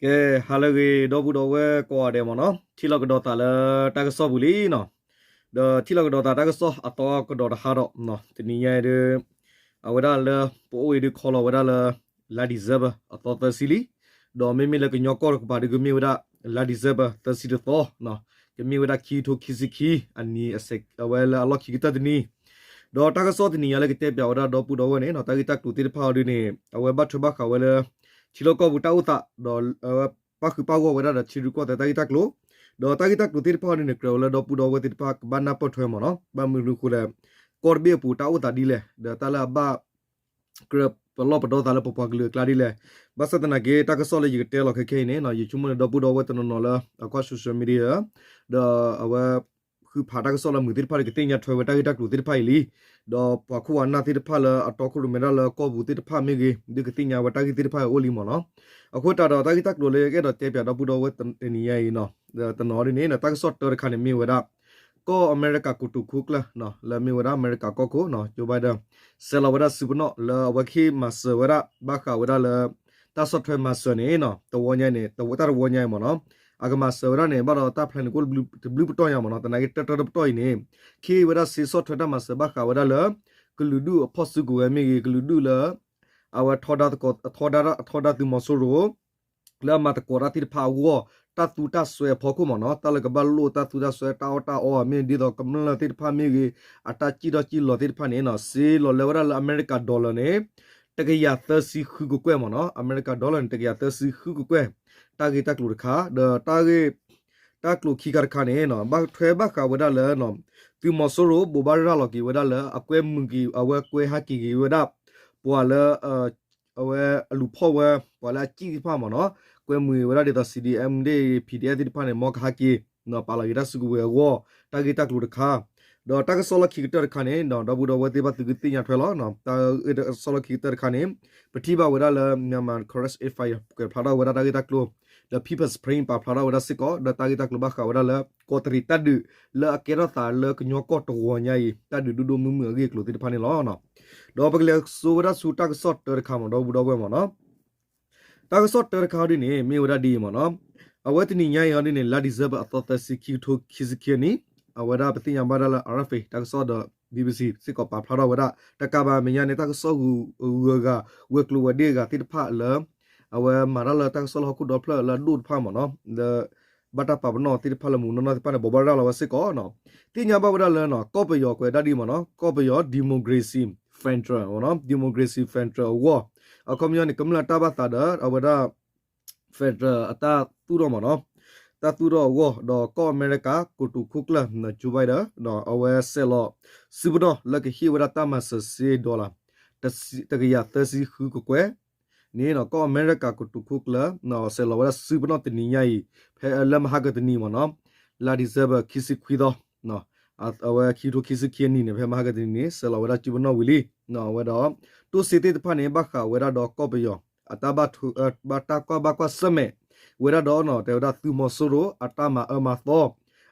ကဲ ဟါလၢအဂ့ၤ ဒီပုၢ်ဒီဝဲၢ်ကိးဂၤဒဲးမ့ၢ်နီၤ, ထံၣ်လိာ်ကဒီးသးလၢတၢ်ကစီၣ်ပူၤလံနီၤ. ဒီးထံၣ်လိာ်ကဒီးသးတၢ်ကစီၣ်အသီကဒီးတဟါဒီး တနံၤညါအံၤဒီး အဝဲဒၣ်လၢ ပအိၣ်အံၤဒုးခီလီၤဝဲဒၣ်လၢ လါ December အသီသၢဆံလံ. ဒီးမ့မ့ၢ်လၢကညီကီၢ်တကပၤဒုးကမ့ၢ်ဝဲဒၣ် လါ December သၢဆံတသီ, ကမ့ၢ်ဝဲဒၣ်ခံကထိခံဆံခံအနံၤ အဝဲလၢအလီၢ်ခံကတၢၢ်တနံၤ ဒီးတၢ်ကစီၣ်တနံၤညါလၢကတဲပၠးဝဲဒၣ်ဒီပုၢ်ဒီဝဲၢ်န့ၣ်နီၤ, တၢ်ဂ့ၢ်တၢ်ကျိၤသ့ၣ်တဖၣ်အီၤဒုးန့ၣ် အဝဲဘၣ်ထွဲဘၣ်ဃးဝဲလၢ ထံလီၢ်ကီၢ်ပူၤတၢ်အိၣ်သး ဒီးအဝဲပၣ်ဃုာ်ပၣ်ဂီၢ်ဝဲဒၣ်ဒီးထံရူၢ်ကီၢ်သဲးတၢ်ဂ့ၢ်တၢ်ကျိၤ, ဒီးတၢ်ဂ့ၢ်တၢ်ကျိၤသ့ၣ်တဖၣ်အီၤဒုးန့ၣ် ကြၢးဝဲလၢဒီပုၢ်ဒီဝဲၢ်သ့ၣ်တဖၣ်ကဘၣ်နၢ်ပၢၢ်ထွဲမ့ၢ်နီၤ, ဘၣ်မနုၤအဃိလဲၣ်, ကီၢ်တဘ့ၣ်အပူၤတၢ်အိၣ်သးဒ်လဲၣ် ဒီးတၢ်လၢအဘၣ် ကြၢးပလီၢ်ပဒီသးလၢပပှၤကလုာ်အကျါဒ်လဲၣ်. ဘၣ်ဆၣ်သနာ်က့ တၢ်ကစီၣ်လၢယကတဲလီၤခဲခဲအံၤန့ၣ်နီၤ, ယဆိကမိၣ်န့ၣ် ဒီပုၢ်ဒီဝဲၢ်တနီၤနီၤလၢ အကွၢ် social media ဒီးအဝဲ ဃုဖးတၢ်ကစီၣ်လၢမုာ်သ့ၣ်တဖၣ်ဒီး ကသ့ၣ်ညါထွဲဝဲတၢ်ဂ့ၢ်တၢ်ကျိၤသ့ၣ်တဖၣ်အံၤလံ. ဒီးပှၤခိၣ်ဝဲနၢ်သ့ၣ်တဖၣ်လၢအတီခိၣ်ရိၣ်မဲဒၣ်လၢကီၢ်ပူၤသ့ၣ်တဖၣ်မ့ၢ်ဂ့ၤ ဒုးကသ့ၣ်ညါဝဲတၢ်ဂ့ၢ်သ့ၣ်တဖၣ်အံၤအိၣ်လံမ့ၢ်နီၤ. အဃိသတးဒီးတၢ်ဂ့ၢ်တၢ်ကျိၤလၢယကအဲၣ်ဒိးတဲပၠးဒီပုၢ်ဒီဝဲၢ်တနံၤညါအံၤနီၤ, တနီၤဒ်န့ၣ် တၢ်ကစီၣ်တၢတခါန့ၣ်မ့ၢ်ဝဲဒၣ် ကီၢ်အမဲရကၤကတိၤခိၣ်ကျၢၢ် လၢမ့ၢ်ဝဲဒၣ်အမဲရကၤကီၢ်ခိၣ် Joe Biden ဆဲးလီၤဝဲဒၣ်စုပနီၣ်လၢအဝဲကဟ့ၣ်မၤစၢၤဝဲဒၣ် ဘၣ်ဃးဝဲဒၣ်လၢ တၢ်ဆီၣ်ထွဲမၤစၢၤန့ၣ်နီၤ, တဝီညါန့ၣ် တၢ်တဝီညါအံၤမ့ၢ်နီၤ, အကမၤစၢၤဝဲဒၣ်န့ၣ် ဘၣ်ဒီးတၢ်ဖျါန့ၣ်ကအိၣ်တဘျုးပတီၢ်ညါမ့ၢ်နီၤ, သနာ်က့တၢတၢတပတီၢ်အံၤန့ၣ် ကဟ့ၣ်ဝဲဒၣ်စ့ဆီၣ်ထွဲတၢ်မၤစၢၤဘၣ်ဃးဝဲဒၣ်လၢ ကလုာ်ဒူၣ်အဖီၣ်စုကဝဲၤမ့ၢ်ဂ့ၤ ကလုာ်ဒူၣ်လၢ အဝဲထီဒါ ထီဒါသုးမီၤစိရိၤ လၢအမၤသကိးတၢ်သ့ၣ်တဖၣ်အဂီၢ် တၢ်သူတၢ်စွဲအဖီခိၣ်မ့ၢ်နီၤ, တၢ်လၢကဘၣ်လိၣ်တၢ်သူတၢ်စွဲတၢ်အီၣ်တၢ်အီမ့ၢ်ဒ်သိးကမျၢၢ်သ့ၣ်တဖၣ်မ့ၢ်ဂ့ၤ အတၢ်စံၣ်ထီၣ်စံၣ်လီၤသ့ၣ်တဖၣ်န့ၣ်နီၤ, စ့လီၤလဲၤဝဲဒၣ်လၢအမဲရကၤ dollar န့ၣ် တကယၤသၢဆံဃုကကွဲၢ်မ့ၢ်နီၤ, အမဲရကၤ dollar န့ၣ် တကယၤသၢဆံဃုကကွဲၢ်, တၢ်ဂ့ၢ်တၢ်ကျိၤတခါ ဒီးတၢ်ဂ့ၢ် တၢ်ကျိၤခံခါတခါန့ၣ်နီၤ ဘၣ်ထွဲဘၣ်ဃးဝဲဒၣ်လၢ သုးမီၤစိရိၤဘိးဘၣ်ရၤလီၤက့ၤဝဲဒၣ်လၢ အကွဲမုာ်က့ၤ အဝဲကွဲဟးက့ၤက့ၤဝဲဒၣ် ပှၤလၢ အဝဲအလူၤဖီၣ်ဝဲ ပှၤလၢအစံၣ်သ့ၣ်တဖၣ်မ့ၢ်နီၤ, ကွဲမုာ်ဝဲဒၣ်ဒ်သိး C D M ဒ် P D F သ့ၣ်တဖၣ်န့ၣ် မ်ကဟးက့ၤ ပာ်လီၤက့ၤတၢ်စုကဝဲၤအဂီၢ် တၢ်ဂ့ၢ်တၢ်ကျိၤတခါ, ဒီးတၢ်ကစီၣ်လီၢ်ခံကတၢၢ်တခါန့ၣ် ဒီပုၢ်ဒီဝဲၢ်သ့ၣ်တဖၣ်သုကသ့ၣ်ညါထွဲလီၤ, တၢ်ဂ့ၢ်တၢ်ကစီၣ်လီၢ်ခံကတၢၢ်တခါန့ၣ် ပထံၣ်ဘၣ်ဝဲဒၣ်လၢ Myanmar Karen Aid Fire ကွဲးဖျါထီၣ်ဝဲဒၣ်တၢ်ဂ့ၢ်တၢ်ကျိၤ, ဒီး People's Spring ပာ်ဖျါထီၣ်ဝဲဒၣ်စ့ၢ်ကီး ဒီးတၢ်ဂ့ၢ်တၢ်ကျိၤဘၣ်ဃးဝဲဒၣ်လၢ ကီးတရံးတၢ်ဒုး လၢအကဲထီၣ်သးလၢကညီကီၢ်တဝီညါအံၤ တၢ်ဒုးဒိၣ်ဒိၣ်မုၢ်မုၢ်အဂ့ၢ်အကျိၤသ့ၣ်တဖၣ်န့ၣ်လီၤ. ဒီးပကလဲၤစိဝဲဒၣ်ဆူတၢ်ကစီၣ်တၢတခါမ့ၢ် ဒီပုၢ်ဒီဝဲၢ်မ့ၢ်နီၤ, တၢ်ကစီၣ်တၢတခါဒ်န့ၣ် မ့ၢ်ဝဲဒၣ်ဒ်အံၤမ့ၢ်နီၤ, အဝဲတနံၤညါအံၤအီၤဒ်န့ၣ် လါ December အသီသၢဆံ ခံကထိခံဆံခံအနံၣ်, အဝဲဒၣ်ပသ့ၣ်ညါဘၣ်ဒၣ်လၢ R F A တၢ်ကစီၣ်ဒီး B B C စ့ၢ်ကီးပာ်ဖျါထီၣ်ဝဲဒၣ် တကးဘၣ်မဲာ်ညါန့ၣ် တၢ်ကစီၣ်ဂုၤဂၤ ဝဲၤကျိၤဝဲၤဒ့ဂၤသ့ၣ်တဖၣ်လၢ အဝဲမၤတၢ်လၢတၢ်ကစီၣ်လၢဟီၣ်ခိၣ်ဒီဖျၢၣ်လၢအဒိၣ်တဖၣ်မ့ၢ်နီၤ, လၢ ဘၣ်တၢ်ပာ်ပနီၣ်သ့ၣ်တဖၣ်လၢမုၢ်နီၢ်နီၢ်သ့ၣ်တဖၣ်န့ၣ် ဘိးဘၣ်ရၤလီၤဝဲစ့ၢ်ကီး, သ့ၣ်ညါဘၣ်ဝဲဒၣ်လၢ ကီၢ်ပယီၤကွဲးဒၣ်ဒ်မ့ၢ်နီၤ, ကီၢ်ပယီၤ democracy federal မ့ၢ်နီၤ, democracy federal အဂီၢ်, အခီပညီန့ၣ် ကမျၢၢ်တၢ်ဘၣ်သးဒီး အဝဲဒၣ် federal အတၢ်သူၣ်ထီၣ်မ့ၢ်နီၤ, တၢ်သူၣ်ထီၣ်အဂီၢ် ဒီးကီၢ်အမဲရကၤ ကတိၤခိၣ်ကျၢၢ် Joe Biden ဒီး အဝဲဆဲးလီၤစုပနီၣ်လၢကဟ့ၣ်ဝဲဒၣ်တၢ်မၤစၢၤစ့ dollar တကယၤသၢဆံဃုကကွဲၢ်န့ၣ် ကီၢ်အမဲရကၤကတိၤခိၣ်ကျၢၢ် ဆဲးလီၤဝဲဒၣ်စုပနီၣ်တနံၤညါအံၤ ဖဲလၢမဟါကတနံၤမ့ၢ်နီၤ, လါ December ခံဆံခွံသီ အဝဲခံကထိခံဆံခံအနံၣ်န့ၣ် ဖဲမဟါကတနံၤန့ၣ် ဆဲးလီၤဝဲဒၣ်စုပနီၣ်ဝံၤလံ, ဝဲဒီး တိၢ်စ့သ့ၣ်တဖၣ်န့ၣ် ဘၣ်ဃးဝဲဒၣ်ဒီးကီၢ်ပယီၤ အတၢ်ဘၣ် ဘၣ်တၢ်ကွၢ်ဘၣ်ကွၢ်ဆၢၣ်မဲာ် ဝဲဒၣ်ဒီး တဲဝဲဒၣ်သုးမီၤစိရိၤ အတၢ်မၤအၢမၤသီ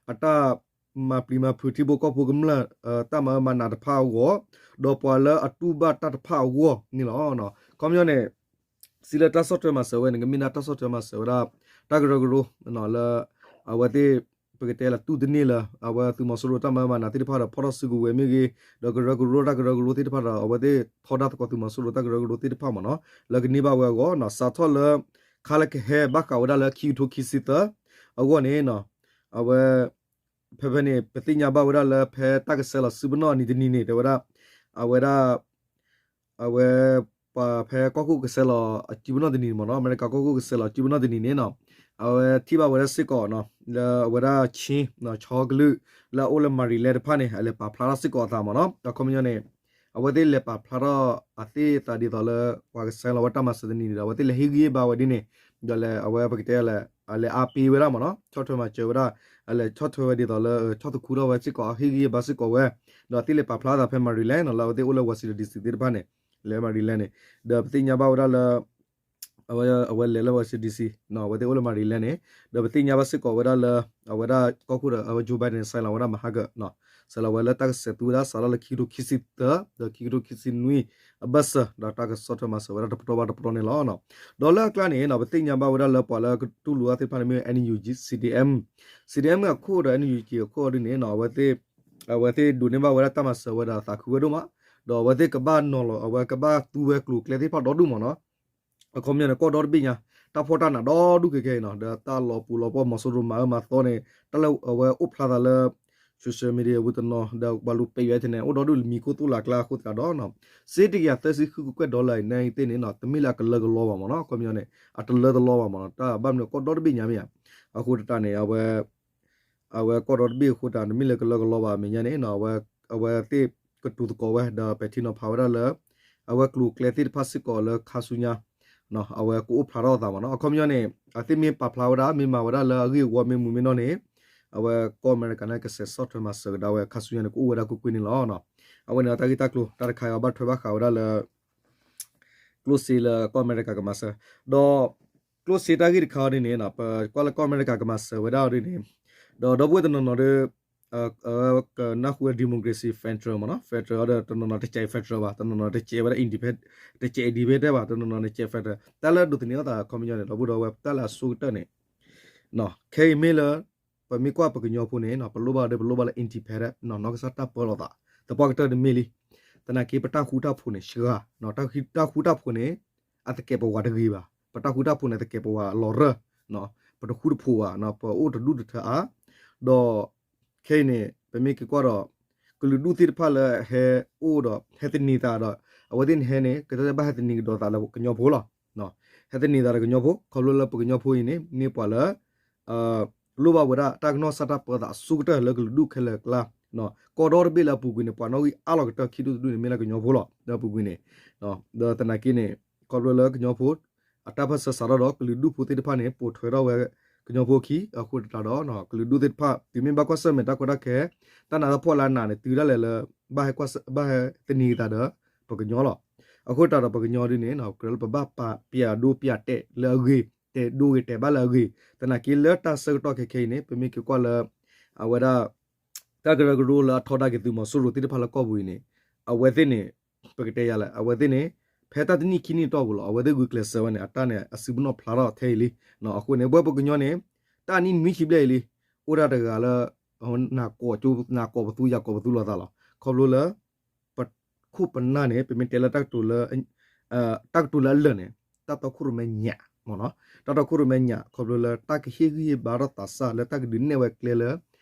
အတၢ်မၤပျံၤမၤဖုးထံဖိကီၢ်ဖိကမျၢၢ် တၢ်မၤအၢမၤနးတဖၣ်အဂီၢ်, ဒီးပှၤလၢအတူၢ်ဘၣ်တၢ်တဖၣ်အဂီၢ်န့ၣ်လီၤ. ခီပညီန့ၣ် စံးလၢတၢ်ဆီၣ်ထွဲမၤစၢၤဝဲန့ၣ် ကမ့ၢ်ဒၣ်တၢ်ဆီၣ်ထွဲမၤစၢၤဝဲဒၣ် တၢ်ကရၢကရိ လၢ အဝဲသ့ၣ် ပကတဲလၢတူၢ်တန့ၢ်လၢ အဝဲသုးမီၤစိရိၤတၢ်မၤအၢမၤနးသ့ၣ်တဖၣ်ဒီး ဖီၣ်ထီၣ်စုကဝဲၤမ့ၢ်ဂ့ၤ, ဒီးကရၢကရိတၢ်ကရၢကရိသ့ၣ်တဖၣ်ဒီး အဝဲသ့ၣ်ထီဒါသကိးသုးမီၤစိရိၤတၢ်ကရၢကရိသ့ၣ်တဖၣ်မ့ၢ်နီၤ လၢကန့ၢ်ဘၣ်ဝဲအဂီၢ် စးထီၣ်လၢ ခါလၢကဟဲဘၣ်ဃးဝဲဒၣ်လၢခံကထိခံဆံသၢ အဂီၢ်န့ၣ် အဝဲ ဖဲဖဲန့ၣ် ပသ့ၣ်ညါဘၣ်ဝဲဒၣ်လၢဖဲတၢ်ကဆဲးလီၤစုပနီၣ်အနံၤတနံၤန့ၣ် တဲဝဲဒၣ် အဝဲဒၣ် အဝဲ ပှၤဖဲကီၢ်ခိၣ်ကဆဲးလီၤအစုပနီၣ်တနံၤန့ၣ်မ့ၢ်နီၤ, အမဲရကၤကီၢ်ခိၣ်ကဆဲးလီၤအစုပနီၣ်တနံၤန့ၣ်နီၤ, အဝဲထံၣ်ဘၣ်ဝဲဒၣ်စ့ၢ်ကီးနီၤ လၢအဝဲဒၣ် Chin နီၤ ဆီကလုာ် လၢအအိၣ်လၢ Maryland တဖၣ်န့ၣ် အလဲၤပာ်ဖျါထီၣ်စ့ၢ်ကီးအသးမ့ၢ်နီၤ, အခီပညီန့ၣ် အဝဲသ့ၣ်လဲၤပာ်ဖျါထီၣ်အသးဒ်သိးလၢ ပှၤကဆဲးလီၤဝဲတၢ်မၤစၢၤတနံၤန့ၣ်ဒီး အဝဲသ့ၣ်လဲၤဟ့ၣ်ဂံၢ်ဟ့ၣ်ဘါဝဲဒ်န့ၣ်, ဒီးလဲၤအဝဲပကတဲလဲၤ အလဲၤအါပ့ၤဝဲဒၣ်မ့ၢ်နီၤ, ဆီၣ်ထွဲမၤစၢၤဝဲဒၣ်, အလဲၤဆီၣ်ထွဲဝဲဒ်သိးလၢ ဆီၣ်သခူထီၣ်ဝဲစ့ၢ်ကီး ဟ့ၣ်ဂံၢ်ဟ့ၣ်ဘါစ့ၢ်ကီးဝဲ, ဒီးသ့ၣ်လဲၤပာ်ဖျါသးဖဲ Maryland နီၤ လၢအဝဲသ့ၣ်အိၣ်လၢ Washington D C သ့ၣ်တဖၣ်န့ၣ် လၢ Maryland န့ၣ်, ဒီးပသ့ၣ်ညါဘၣ်ဝဲဒၣ်လၢ အဝဲလဲၤလၢ Washington D C အဝဲသ့ၣ်အိၣ်လၢ Maryland န့ၣ်, ဒီးပသ့ၣ်ညါဘၣ်စ့ၢ်ကီးဝဲဒၣ်လၢ အဝဲဒၣ်ကီၢ်ခိၣ်ဒီး အဝဲ Joe Biden ဆဲးလီၤဝဲဒၣ်မဟါကၢၤ, ဆဲးလီၤဝဲလၢတၢ်ကစဲးသူဝဲဒၣ်စးထီၣ်လၢခံကထိခံဆံသၢ ဒီးခံကထိခံဆံနွံအဘၢၣ်စၢၤ ဒီးတၢ်ကဆီၣ်ထွဲမၤစၢၤဝဲဒၣ်တပတီၢ်ဘၣ်တပတီၢ်န့ၣ်လီၤ. ဒီးလၢအကျါန့ၣ် ပသ့ၣ်ညါဘၣ်ဝဲဒၣ်လၢပှၤလၢကတူၢ်လိာ်အီၤသ့ၣ်တဖၣ်န့ၣ်မ့ၢ် N U G C D M, C D M အခိၣ်ဒီး N U G အခိၣ်ဒ်န့ၣ် အဝဲသ့ၣ်ဒိးန့ၢ်ဘၣ်ဝဲဒၣ်တၢ်မၤစၢၤဝဲဒီးသးခုဝဲဒိၣ်မး, ဒီးအဝဲသ့ၣ်ကဘၣ်နီၤလီၤ အဝဲကဘၣ်သူဝဲကျိၤကျဲသ့ၣ်တဖၣ်ဒီဒူၣ်မးနီၤ. အခီပညီန့ၣ် ကီၢ်ဒီတဘ့ၣ်ညါ, တၢ်ဖှီၣ်တၢ်နးဒီဒူၣ်ခဲခဲအံၤနီၤ, ဒီးတၢ်လီၤပူၤလီၤပှီၢ် မီၤစိရိၤမၤအၢမၤသီန့ၣ် တၢ်လၢအဝဲအိၣ်ဖျါသးလၢ social media ပူၤတနီၤ ဒီးပှၤလူၤပဲာ်ယွၤထဲန့ၣ် အိၣ်ဒီဒူၣ်လၢမံၤခိၣ်သိၣ်လၢ်ကျါအဃိသတးဒီး စ့တကယၤသၢဆံဃုကကွဲၢ် dollar အံၤန့ၣ်သ့ၣ်န့ၣ် တမ့ၢ်လၢအကလၢကလီဘၣ်မးနီၤ, အခီပညီန့ၣ် အတလၢတလီဘၣ်မးနီၤ, တၢ်ဘၣ်မနုၤကီၢ်ဒီတဘ့ၣ်ညါမ့ၢ်ဧါ, အဃိသတးန့ၣ် အဝဲကီၢ်ဒီတဘ့ၣ်အဃိသတး တမ့ၢ်လၢကလၢကလီဘၣ်အမဲာ်ညါန့ၣ် အဝဲသ့ၣ်ကတိၤသကိးဝဲ ဒီးပဲာ်ထံနီၤဖးဝဲဒၣ်လၢ အဝဲကျိၤကျဲသ့ၣ်တဖၣ်စ့ၢ်ကီးလၢခါဆူညါ အဝဲကအိၣ်ဖျါထီၣ်အသးမးနီၤ, အခီပညီန့ၣ် အဝဲသ့ၣ်မ့ၢ်ပာ်ဖျါဝဲဒၣ် မ့ၢ်မၤဝဲဒၣ်လၢအဂ့ၢ်အဝီမ့ၢ်မုာ်မ့ၢ်နီၢ်န့ၣ် အဝဲကီၢ်အမဲရကၤန့ၣ် ကစဲးဆီၣ်ထွဲမၤစၢၤကဒါဝဲခါဆူညါန့ၣ် ကအိၣ်ဝဲဒၣ်ကွ့ၢ်ကွ့ၢ်န့ၣ်လီၤ. အဝဲန့ၣ်တၢ်ဂ့ၢ်တၢ်ကျိၤ တၢ်တခါအံၤဘၣ်ထွဲဘၣ်ဃးဝဲဒၣ်လၢ ကျိၣ်စ့လၢကီၢ်အမဲရကၤကမၤစၢၤ, ဒီးကျိၣ်စ့တၢ်ဂ့ၢ်တခါအံၤဒ်န့ၣ် ပကွၢ်လၢကီၢ်အမဲရကၤကမၤစၢၤဝဲဒၣ်အီၤဒ်န့ၣ်, ဒီးဒီပုၢ်ဝဲၢ်တနီၤနီၤဒီး ကနၢ်ဟူဝဲ democracy federal မးနီၤ, federal ဒီးတနီၤနီၤတစဲး federal ဘၣ်, တနီၤနီၤတစဲးဝဲဒၣ် independent, တစဲး independent ဘၣ်, တနီၤနီၤတစဲး federal, တၢ်လၢဒိးသန့ၤအသးအခီပညီန့ၣ် ဒီပုၢ်ဒီဝဲၢ် တၢ်လၢအဆိကတၢၢ်န့ၣ် ခဲအံၤမ့ၢ်လၢ ပမ့ၢ်ကွၢ်ပကညီဖိန့ၣ် ပလိၣ်ဘၣ်ဒီး ပလိၣ်ဘၣ်လၢ independent နီၢ်ကစၢ်တၢ်ပၢလီၤသး သပှၢ်ကတၢၢ်တမ့ၢ်လံ. သနာ်က့ ပတၢ်ဃူတၢ်ဖိးန့ၣ် စှၤ, တၢ်ဃူတၢ်ဖိးန့ၣ် အသကဲးပဝးတဂ့ၤဘၣ်, ပတၢ်ဃူတၢ်ဖိးန့ၣ် အသကဲးပဝးအလီၤရၢၢ်, ပတဃူတဖိးဘၣ်, ပအိၣ်တဒူၣ်တထၢအါ, ဒီး ခဲအံၤန့ၣ် ပမ့ၢ်က့ၤကွၢ်ဒီး ကလုာ်ဒူၣ်သ့ၣ်တဖၣ်လၢဟဲအိၣ်ဒီး ဟဲသန့ၤသးဒီး အဝဲသ့ၣ်န့ၣ်ဟဲန့ၣ် ကတၢၢ်ဘၣ်ဟဲသန့ၤကဒီးသးလၢကညီဖိလီၤ. ဟဲသန့ၤသးဒီးကညီဖိ ခီဖျိလၢပကညီဖိအံၤန့ၣ် မ့ၢ်ပှၤလၢ လိၣ်ဘၣ်ဝဲဒၣ်တၢ်ကနီၢ်ကစၢ်တၢ်ပၢသးအဆိကတၢၢ်လၢကလုာ်ဒူၣ်ခဲလၢာ်အကျါ, ကီၢ်ဒီတဘ့ၣ်လၢအပူၤကွံာ်န့ၣ် ပှၤနီၣ်ဂံၢ်အါလီၤကတၢၢ်ခံဒူၣ်တဒူၣ်န့ၣ် မ့ၢ်လၢကညီဖိလီၤ. ဒီးအပူၤကွံာ်န့ၣ် ဒီးသနာ်က့န့ၣ် ခီဖျိလၢကညီဖိ အတၢ်ပၢၢ်ဆၢစးထီၣ်ဒီး ကလုာ်ဒူၣ်ဖိသ့ၣ်တဖၣ်န့ၣ် ပိာ်ထွဲထီၣ်ဝဲကညီဖိအခံ အဃိသတးဒီး ကလုာ်ဒူၣ်သ့ၣ်တဖၣ် တုၤမ့ၢ်ဘၣ်ကွၢ်ဆၢၣ်မဲာ်တၢ်ကီတၢ်ခဲ တၢ်နးတၢ်ဖှီၣ်လၢအနးန့ၣ် တုၤဒၣ်လဲာ်လၢ ဘၣ်ဟဲသန့ၤသးဒီး ပကညီလီၤ. အဃိသတးဒီးပကညီဒ်န့ၣ် ကြၢးလၢပဘၣ်ပျးဒိပျးတဲာ်လၢအဂ့ၤ တဲာ်ဒိဂ့ၤတဲာ်ဘၣ်လၢအဂ့ၤ, သနာ်က့လၢတၢ်ဆၢကတီၢ်ခဲခဲအံၤန့ၣ် ပမ့ၢ်က့ၤကွၢ်လၢ အဝဲဒၣ် တၢ်ကရၢကရိလၢအထီဒါက့ၤသုးမီၤစိရိၤသ့ၣ်တဖၣ်လၢကီၢ်ပူၤအံၤန့ၣ် အဝဲသ့ၣ်န့ၣ် ပကတဲယၤလဲၣ် အဝဲသ့ၣ်န့ၣ် ဖဲတၢ်တနံၣ်ခံနံၣ်အတီၢ်ပူၤလီၤ အဝဲသ့ၣ်ဂုာ်ကျဲးစၢးဝဲန့ၣ် အတၢ်န့ၣ် အစုပနီၣ်ဖျါထီၣ်ထဲအံၤလံ. အဃိန့ၣ် ပဝဲပကညီန့ၣ် တၢ်နံၣ်နွံဆံဘျဲၣ်အံၤလံ အိၣ်ဒၣ်တဂၤလၢ နးကိးပသူ ယၤကိးပသူလိာ်သးလီၤ. ခီဖျိလၢ ပခိၣ်ပနၢ်န့ၣ် ပမ့ၢ်တဲလၢ တၢ်ကတိၤလၢအလၢာ်န့ၣ် တၢ်တီခိၣ်ရိၣ်မဲညၣ်မ့ၢ်နီၤ, တၢ်တီခိၣ်ရိၣ်မဲညၣ် ခီဖျိလၢတၢ်ကဟ့ၣ်ဂံၢ်ဟ့ၣ်ဘါထီၣ်သးစၢ်လၢတၢ်ကဒုးနဲၣ်ဝဲကျဲလၢ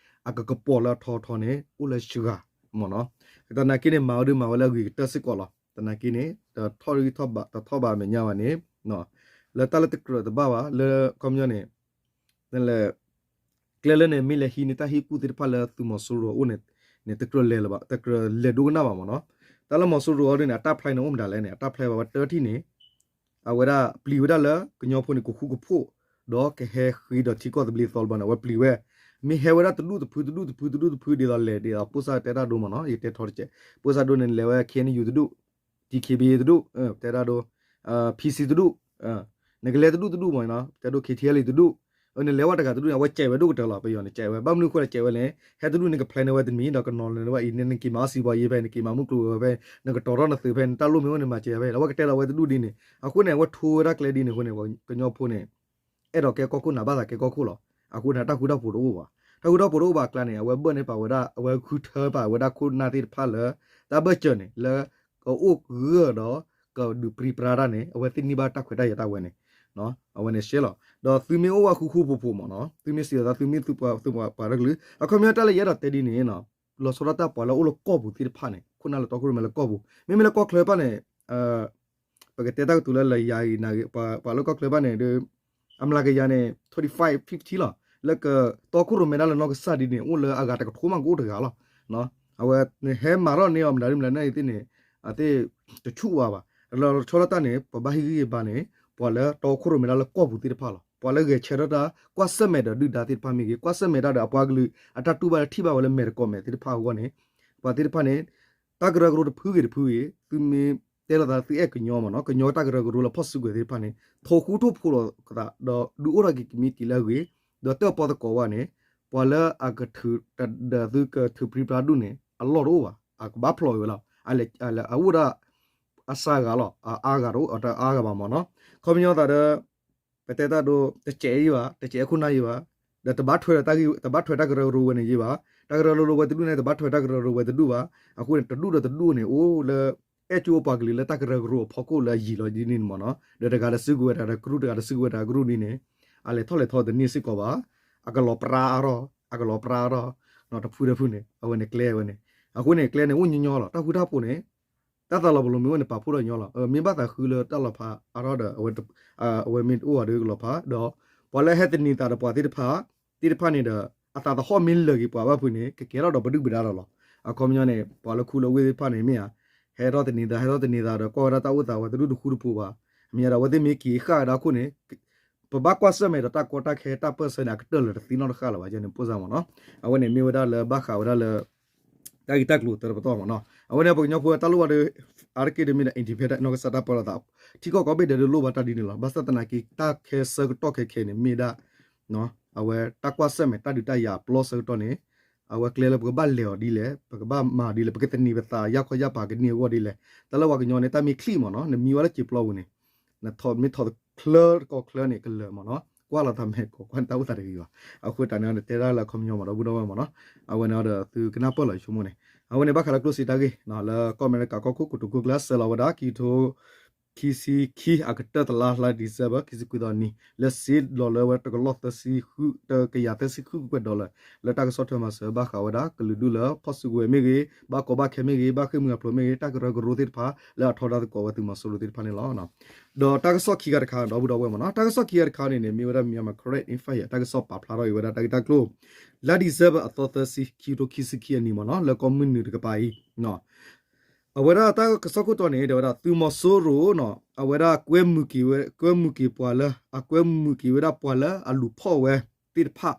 အကကပီၤလၢအထီထီန့ၣ် အိၣ်လၢစှၤမ့ၢ်နီၤ. သနာ်က့န့ၣ် မၤဝဲဒၣ်မၤဝဲလၢအဂ့ၤကတၢၢ်စ့ၢ်ကီးလီၤ. သနာ်က့န့ၣ် တထီၣ်ဂံၢ်ထီၣ်ဘါ တထီၣ်ဘါအမဲာ်ညါဘၣ်န့ၣ် လၢတၢ်လၢတကြၢးတဘၣ်ဘၣ် လၢခီပညီန့ၣ် ကျဲလၢန့ၣ် မ့ၢ်လဲၤဟံးန့ၢ်တၢ်ဟ့ၣ်ကူၣ်သ့ၣ်တဖၣ်လၢသုးမီၤစိရိၤအအိၣ်န့ၣ် တကြၢးလဲၤလၢၤဘၣ် တကြၢးလဲၤဒိကနၣ်ဘၣ်မ့ၢ်နီၤ. တၢ်လၢမီၤစိရိၤအီၤဒ်န့ၣ် အတၢ်ဖျါန့ၣ် အိၣ်မတၤလဲၣ်န့ၣ် အတၢ်ဖျါဘၣ်ဝဲတၢ်ထံၣ်န့ၣ် အဝဲဒၣ်ပျံၤဝဲဒၣ်လၢကညီဖိန့ၣ် ကဃူကဖိး ဒီးကဟဲဃ့ဒီးထံကီၢ်သဘျ့သီတဘျီန့ၣ် အဝဲပျံၤဝဲ မ့ၢ်ဟဲဝဲဒၣ်တဒူၣ်တဖုတဒူၣ်တဖုတဒူၣ်တဖုဒ်သိးလဲၤဒ်သိး ပိၢ်စၢ်တဲတၢ်ဒိမ့ၢ်နီၤ ယတဲထီတကဲး ပိၢ်စၢ်ဒိန့ၣ် လဲၤဝဲ K N U တဒူၣ် T K B တဒူၣ် တဲတၢ်ဒိ P C တဒူၣ် နကလဲၤတဒူၣ်တဒူၣ်မ့ၢ်နီၤ တဲဒိ K T L တဒူၣ် နလဲၤဝဲတဂၤတဒူၣ်န့ၣ် အဝဲကဲးဝဲဒိၣ်ကတၢၢ်လီၤ ပယီၤန့ၣ်ကဲးဝဲ ဘၣ်မနုၤအဃိလဲၣ်ကဲးဝဲလဲၣ် ဟဲတဒူၣ်န့ၣ် က plan န့ၢ်ဝဲတမံၤ ဒီးကနီၤလၢၤဝဲအံၤန့ၣ် နက့ၤမၤအီၣ်စံးဘီယ့ဖဲ နက့ၤမၤမုၢ်ကျိၤဝဲဖဲ နကတီၤထီၣ်နသုးဖဲ နတၢ်လိၣ်မ့ၢ်အိၣ်န့ၣ် မၤစၢၤဖဲ အဝဲကတဲလီၤဝဲတဒူၣ်ဒ်န့ၣ် အဃိန့ၣ် အဝဲထိဝဲဒၣ်ကျဲဒ်န့ၣ်အဃိန့ၣ် ကညီဖိန့ၣ် အဲၣ်ဒိးကဲကီၢ်ခိၣ်နၤဘၣ်သးကဲကီၢ်ခိၣ်လီၤ. အဃိန့ၣ် တၢ်ဃူတၢ်ဖိးတအိၣ်ဘၣ်. တၢ်ဃူတၢ်ဖိးတအိၣ်ဘၣ်အကျါန့ၣ် အဝဲဘၢၣ်န့ၢ်ပာ်ဝဲဒၣ် အဝဲဃုထၢပာ်ဝဲဒၣ်ခိၣ်နၢ်သ့ၣ်တဖၣ်လၢ တၢ်ဘၢၣ်စၢၤန့ၣ် လၢ ကအိၣ်ဂၢၢ်ဒီး ကဒုးပြံပြါတၢ်န့ၣ် အဝဲသ့ၣ်န့ၢ်ဘၣ်တၢ်ခွဲးတၢ်ယာ်တၢ်ဝဲန့ၣ် အဝဲန့ၣ်ရှဲလီၤ. ဒီးသုမ့ၢ်အိၣ်ဝဲဃူဃူဖိးဖိးမ့ၢ်နီၤ သုမ့ၢ်စံးအသး သုမ့ၢ်သုပှၤလၢကလုာ် အခီပညီတၢ်လၢယအဲၣ်ဒိးတဲဒ်န့ၣ် လီၤဆီဒၣ်တၢ်ပှၤလၢအိၣ်လၢကီၢ်ပူၤသ့ၣ်တဖၣ်န့ၣ် ခိၣ်နၢ်လၢတီခိၣ်ရိၣ်မဲလၢကီၢ်ပူၤ မ့မ့ၢ်လၢကီၢ်ချၢတဖၣ်န့ၣ် ပကတဲတၢ်ကတိၤလၢလၢယၤအံၤ ပှၤလၢကီၢ်ချၢတဖၣ်န့ၣ်ဒီး အမျးကယၤန့ၣ် twenty-five fifty လီၤ. လၢကတီခိၣ်ရိၣ်မဲဒၣ်လၢနီၢ်ကစၢ်ဒ်န့ၣ် အိၣ်လၢအဂၤတကထိမးကအိၣ်တဂၤလီၤ. အဝဲဟဲမၤထီၣ်န့ၢ်အီၤမတၤဒ်မတၤန့ၣ်သ့ၣ်န့ၣ် အသ့ၣ်တဆူၣ်ဝါဘၣ်. လီၤဆီဒၣ်တၢ်န့ၣ် ပဘၣ်ဟ့ၣ်ဂံၢ်ဟ့ၣ်ဘါန့ၣ် ပှၤလၢတီခိၣ်ရိၣ်မဲဒၣ်လၢကီၢ်ပူၤသ့ၣ်တဖၣ်လီၤ. ပှၤလၢဂဲၤဆၢထၢၣ်တၢ် ကွၢ်ဆၢၣ်မဲာ်ဒီးဒုၣ်ဒါသ့ၣ်တဖၣ်မ့ၢ်ဂ့ၤ ကွၢ်ဆၢၣ်မဲာ်တၢ်ဒီးအပှၤကလုာ် အတၢ်တူၢ်ဘၣ်လၢထံၣ်ဘၣ်ဝဲလၢမဲာ်တကိးမဲာ်သ့ၣ်တဖၣ်အဂီၢ်န့ၣ် ပှၤသ့ၣ်တဖၣ်န့ၣ် တၢ်ကရၢကရိတဖုဂ့ၤတဖုဂ့ၤ သုမ့ၢ် တဲလိာ်သးသုအဲၣ်ကညီမ့ၢ်နီၤ, ကညီတၢ်ကရၢကရိလၢဖီၣ်စုကဝဲၤသ့ၣ်တဖၣ်န့ၣ် ထိၣ်ဃူထိၣ်ဖိးလိာ်သး ဒီးဒုးအိၣ်ထီၣ်က့ၤကမံးတံာ်လၢအဂ့ၤ, ဒီးတၢၣ်ပီသကိးဝဲန့ၣ် ပှၤလၢအကထုးဒီးသုကထုးပြံပြါဒူၣ်န့ၣ် အလီၢ်တအိၣ်ဘၣ်, အကဘၣ်ဖျိးဝဲလီၤ, အအိၣ်ဒၣ် အစှၤဂၤလီၤ, အအါဂၤတအိၣ် တအါဂၤဘၣ်မ့ၢ်နီၤ. ခီပညီသးဒီး ပတဲတၢ်ဒိ တစဲးယံၤဘၣ်, တစဲးခိၣ်နၢ်ယံၤဘၣ်, ဒီးတဘၣ်ထွဲဒီး တဘၣ်ထွဲတၢ်ကရၢကရိဝဲန့ၣ်ယံၤဘၣ်, တၢ်ကရၢကရိဝဲတဒူၣ်န့ၣ် တဘၣ်ထွဲတၢ်ကရၢကရိဝဲတဒူၣ်ဘၣ်, အဃိန့ၣ် တဒူၣ်ဒီးတဒူၣ်န့ၣ် အိၣ်လၢ အဲၣ်ကၠိပှၤကလုာ်လၢတၢ်ကရၢကရိအဖီခိၣ်လၢအယံၤလီၤဒ်န့ၣ်မ့ၢ်နီၤ, ဒီးတဂၤဒီးစုကဝဲၤတဂၤဒီးကရူၢ် တဂၤဒီးစုကဝဲၤတဂၤကရူၢ်ဒ်န့ၣ် အလဲၤထီၣ်လဲၤထီတန့ၢ်စ့ၢ်ကီးဘၣ်, အကလီၤပြါအါထီၣ် အကလီၤပြါအါထီၣ် တဖုတဖုန့ၣ် အဝဲန့ၣ်ကျဲဝဲန့ၣ်, အဃိန့ၣ် ကျဲန့ၣ် အိၣ်ညီညီလီၤ, တၢ်ဃူတၢ်ဖိးန့ၣ် တၢ်သးလီၤပလိာ်မ့ၢ်ဝဲန့ၣ် ပာ်ဖှိၣ်ဒီးညီလီၤ, မ့ၢ်ဘၣ်သးဃုလၢတၢ်လီၤဖးအါထီၣ်ဒီး အဝဲမ့ၢ်တအိၣ်ဘၣ်ဒီးကလီၤဖး, ဒီးပှၤလၢဟဲသန့ၤသးဒီးပှၤသ့ၣ်တဖၣ် သ့ၣ်တဖၣ်န့ၣ်ဒီး အသးသဟီၣ်မ့ၢ်လၢာ်က့ၤပှၤဘၣ်ဖုးန့ၣ် ကကဲထီၣ်ဒီးပဒုၣ်ပဒါလီၤလီၤ. အခီပညီန့ၣ် ပှၤလၢခူလၢဝ့ၢ်သ့ၣ်တဖၣ်န့ၣ်မ့ၢ်ဧါ, ဟဲထီၣ်သန့ၤသး ဟဲထီၣ်သန့ၤသးဒီး ကွၢ်ဝဲဒၣ်တၢ်အိၣ်သးဝဲတဒူၣ်တဃူတဖိးဘၣ်, မ့ၢ်ဧါဒီး အဝဲသ့ၣ်မ့ၢ်က့ၤဃၣ်ဝဲဒၣ်အခိၣ်န့ၣ် ပဘၣ်ကွၢ်ဆၢၣ်မဲာ်ဒီးတၢ်ကီတၢ်ခဲတၢ်ပၢၢ်ဆၢန့ၣ် အကတၢၢ်လၢတသ့နီတဃၣ်လၢၤဘၣ်န့ၣ် ပိၢ်စၢ်မ့ၢ်နီၤ. အဝဲန့ၣ်မ့ၢ်ဝဲဒၣ်လၢဘၣ်ဃးဝဲဒၣ်လၢ တၢ်ဂ့ၢ်တၢ်ကျိၤတၢတပတီၢ်မ့ၢ်နီၤ. အဝဲန့ၣ်ပှၤကညီဖိတၢ်လိၣ်ဘၣ်ဒီး အါတက့ၢ်ဒီးမ့ၢ်ဒီး independent နီၢ်ကစၢ်တၢ်ပၢလီၤသး ထံကီၢ်ကိးဘ့ၣ်ဒဲးဒုးလိၣ်ဘၣ်တၢ်ဒ်န့ၣ်လီၤ. ဘၣ်ဆၣ်သနာ်က့ တၢ်ခဲဆၢကတီၢ်ခဲခဲန့ၣ် မ့ၢ်ဒၣ် အဝဲတၢ်ကွၢ်ဆၢၣ်မဲာ်တၢ်ဒုးတၢ်ယၤအပျီဆၢကတီၢ်န့ၣ် အဝဲကျဲလၢပကဘၣ်လဲၤအီၤဒ်လဲၣ်, ပကဘၣ်မၤအီၤဒ်လဲၣ်, ပကသန့ၤပသးယၢ်ခီယၢ်ပၤကန့ၢ်အဂီၢ်ဒ်လဲၣ်. တၢ်လၢပှၤကညီန့ၣ် တၢ်မ့ၢ်ချံၣ်မ့ၢ်နီၤ နမံဝဲလၢစံာ်ပျီပူၤန့ၣ် နမ့ၢ်ထီၣ်ချၢတကီၢ်ချၢန့ၣ် ကလၢာ်မ့ၢ်နီၤ, ကွၢ်လီၤသးမဲာ်ကိးကွၢ်န့ၣ် တၢ်အိၣ်သးတဂ့ၤဘၣ်. အဃိတၢ်န့ၣ်တဲဒၣ်လၢအခီပညီမ့ၢ်နီၤ ဒီပုၢ်ဒီဝဲၢ်မ့ၢ်နီၤ. အဝဲန့ၣ်ဒီးသုကနၢ်ပၢၢ်လီၤယဆိကမိၣ်န့ၣ် အဝဲန့ၣ်ဘၣ်ဃးလၢကျိၣ်စ့တၢ်ဂ့ၢ် လၢကီၢ်အမဲရကၤကီၢ်ခိၣ်ကတိၤခိၣ်ကျၢၢ် ဆဲးလီၤဝဲဒၣ် ခံကထိခံဆံခံ အကတၢၢ်တလါ လါ December ခံဆံခွံသီအနံၤ လၢစ့လီၤလၢဝဲတကလီၢ်သၢဆံဃု တကယၤသၢဆံဃုကကွဲၢ် dollar လၢတၢ်ကစီၣ်ထွဲမၤစၢၤဘၣ်ဃးဝဲဒၣ် ကလုာ်ဒူၣ်လၢဖီၣ်စုကဝဲၤမ့ၢ်ဂ့ၤ, ဘၣ်ကီဘၣ်ခဲမ့ၢ်ဂ့ၤ, ဘၣ်ဃ့ၢ်မှံဟးဖျိးမ့ၢ်ဂ့ၤ, တၢ်ကရၢကရိသ့ၣ်တဖၣ် လၢအထီဒါသကိးဝဲသုးမီၤစိရိၤသ့ၣ်တဖၣ်န့ၣ်လီၤ. ဒီးတၢ်ကစီၣ်ခံခါတခါ ဒီပုၢ်ဒီဝဲၢ်မ့ၢ်နီၤ, တၢ်ကစီၣ်ခံခါတခါန့ၣ်န့ၣ် မ့ၢ်ဝဲဒၣ် Myanmar Karen Insider တၢ်ကစီၣ်ပာ်ဖျါထီၣ်အံၤဝဲဒၣ်တၢ်ဂ့ၢ်တၢ်ကျိၤ လါ December အသီသၢဆံ ခံကထိခံဆံခံအနံၤမ့ၢ်နီၤ လၢကီၢ်မုၢ်နုာ်တကပၤအံၤ အဝဲဒၣ်တၢ်ကစီၣ်ခိၣ်တီန့ၣ် တဲဝဲဒၣ် သုးမီၤစိရိၤနီၤ အဝဲဒၣ်ကွဲမုာ်က့ၤဝဲ ကွဲမုာ်က့ၤပှၤလၢ အကွဲမုာ်က့ၤဝဲဒၣ်ပှၤလၢအလူၤဖီၣ်ဝဲသ့ၣ်တဖၣ်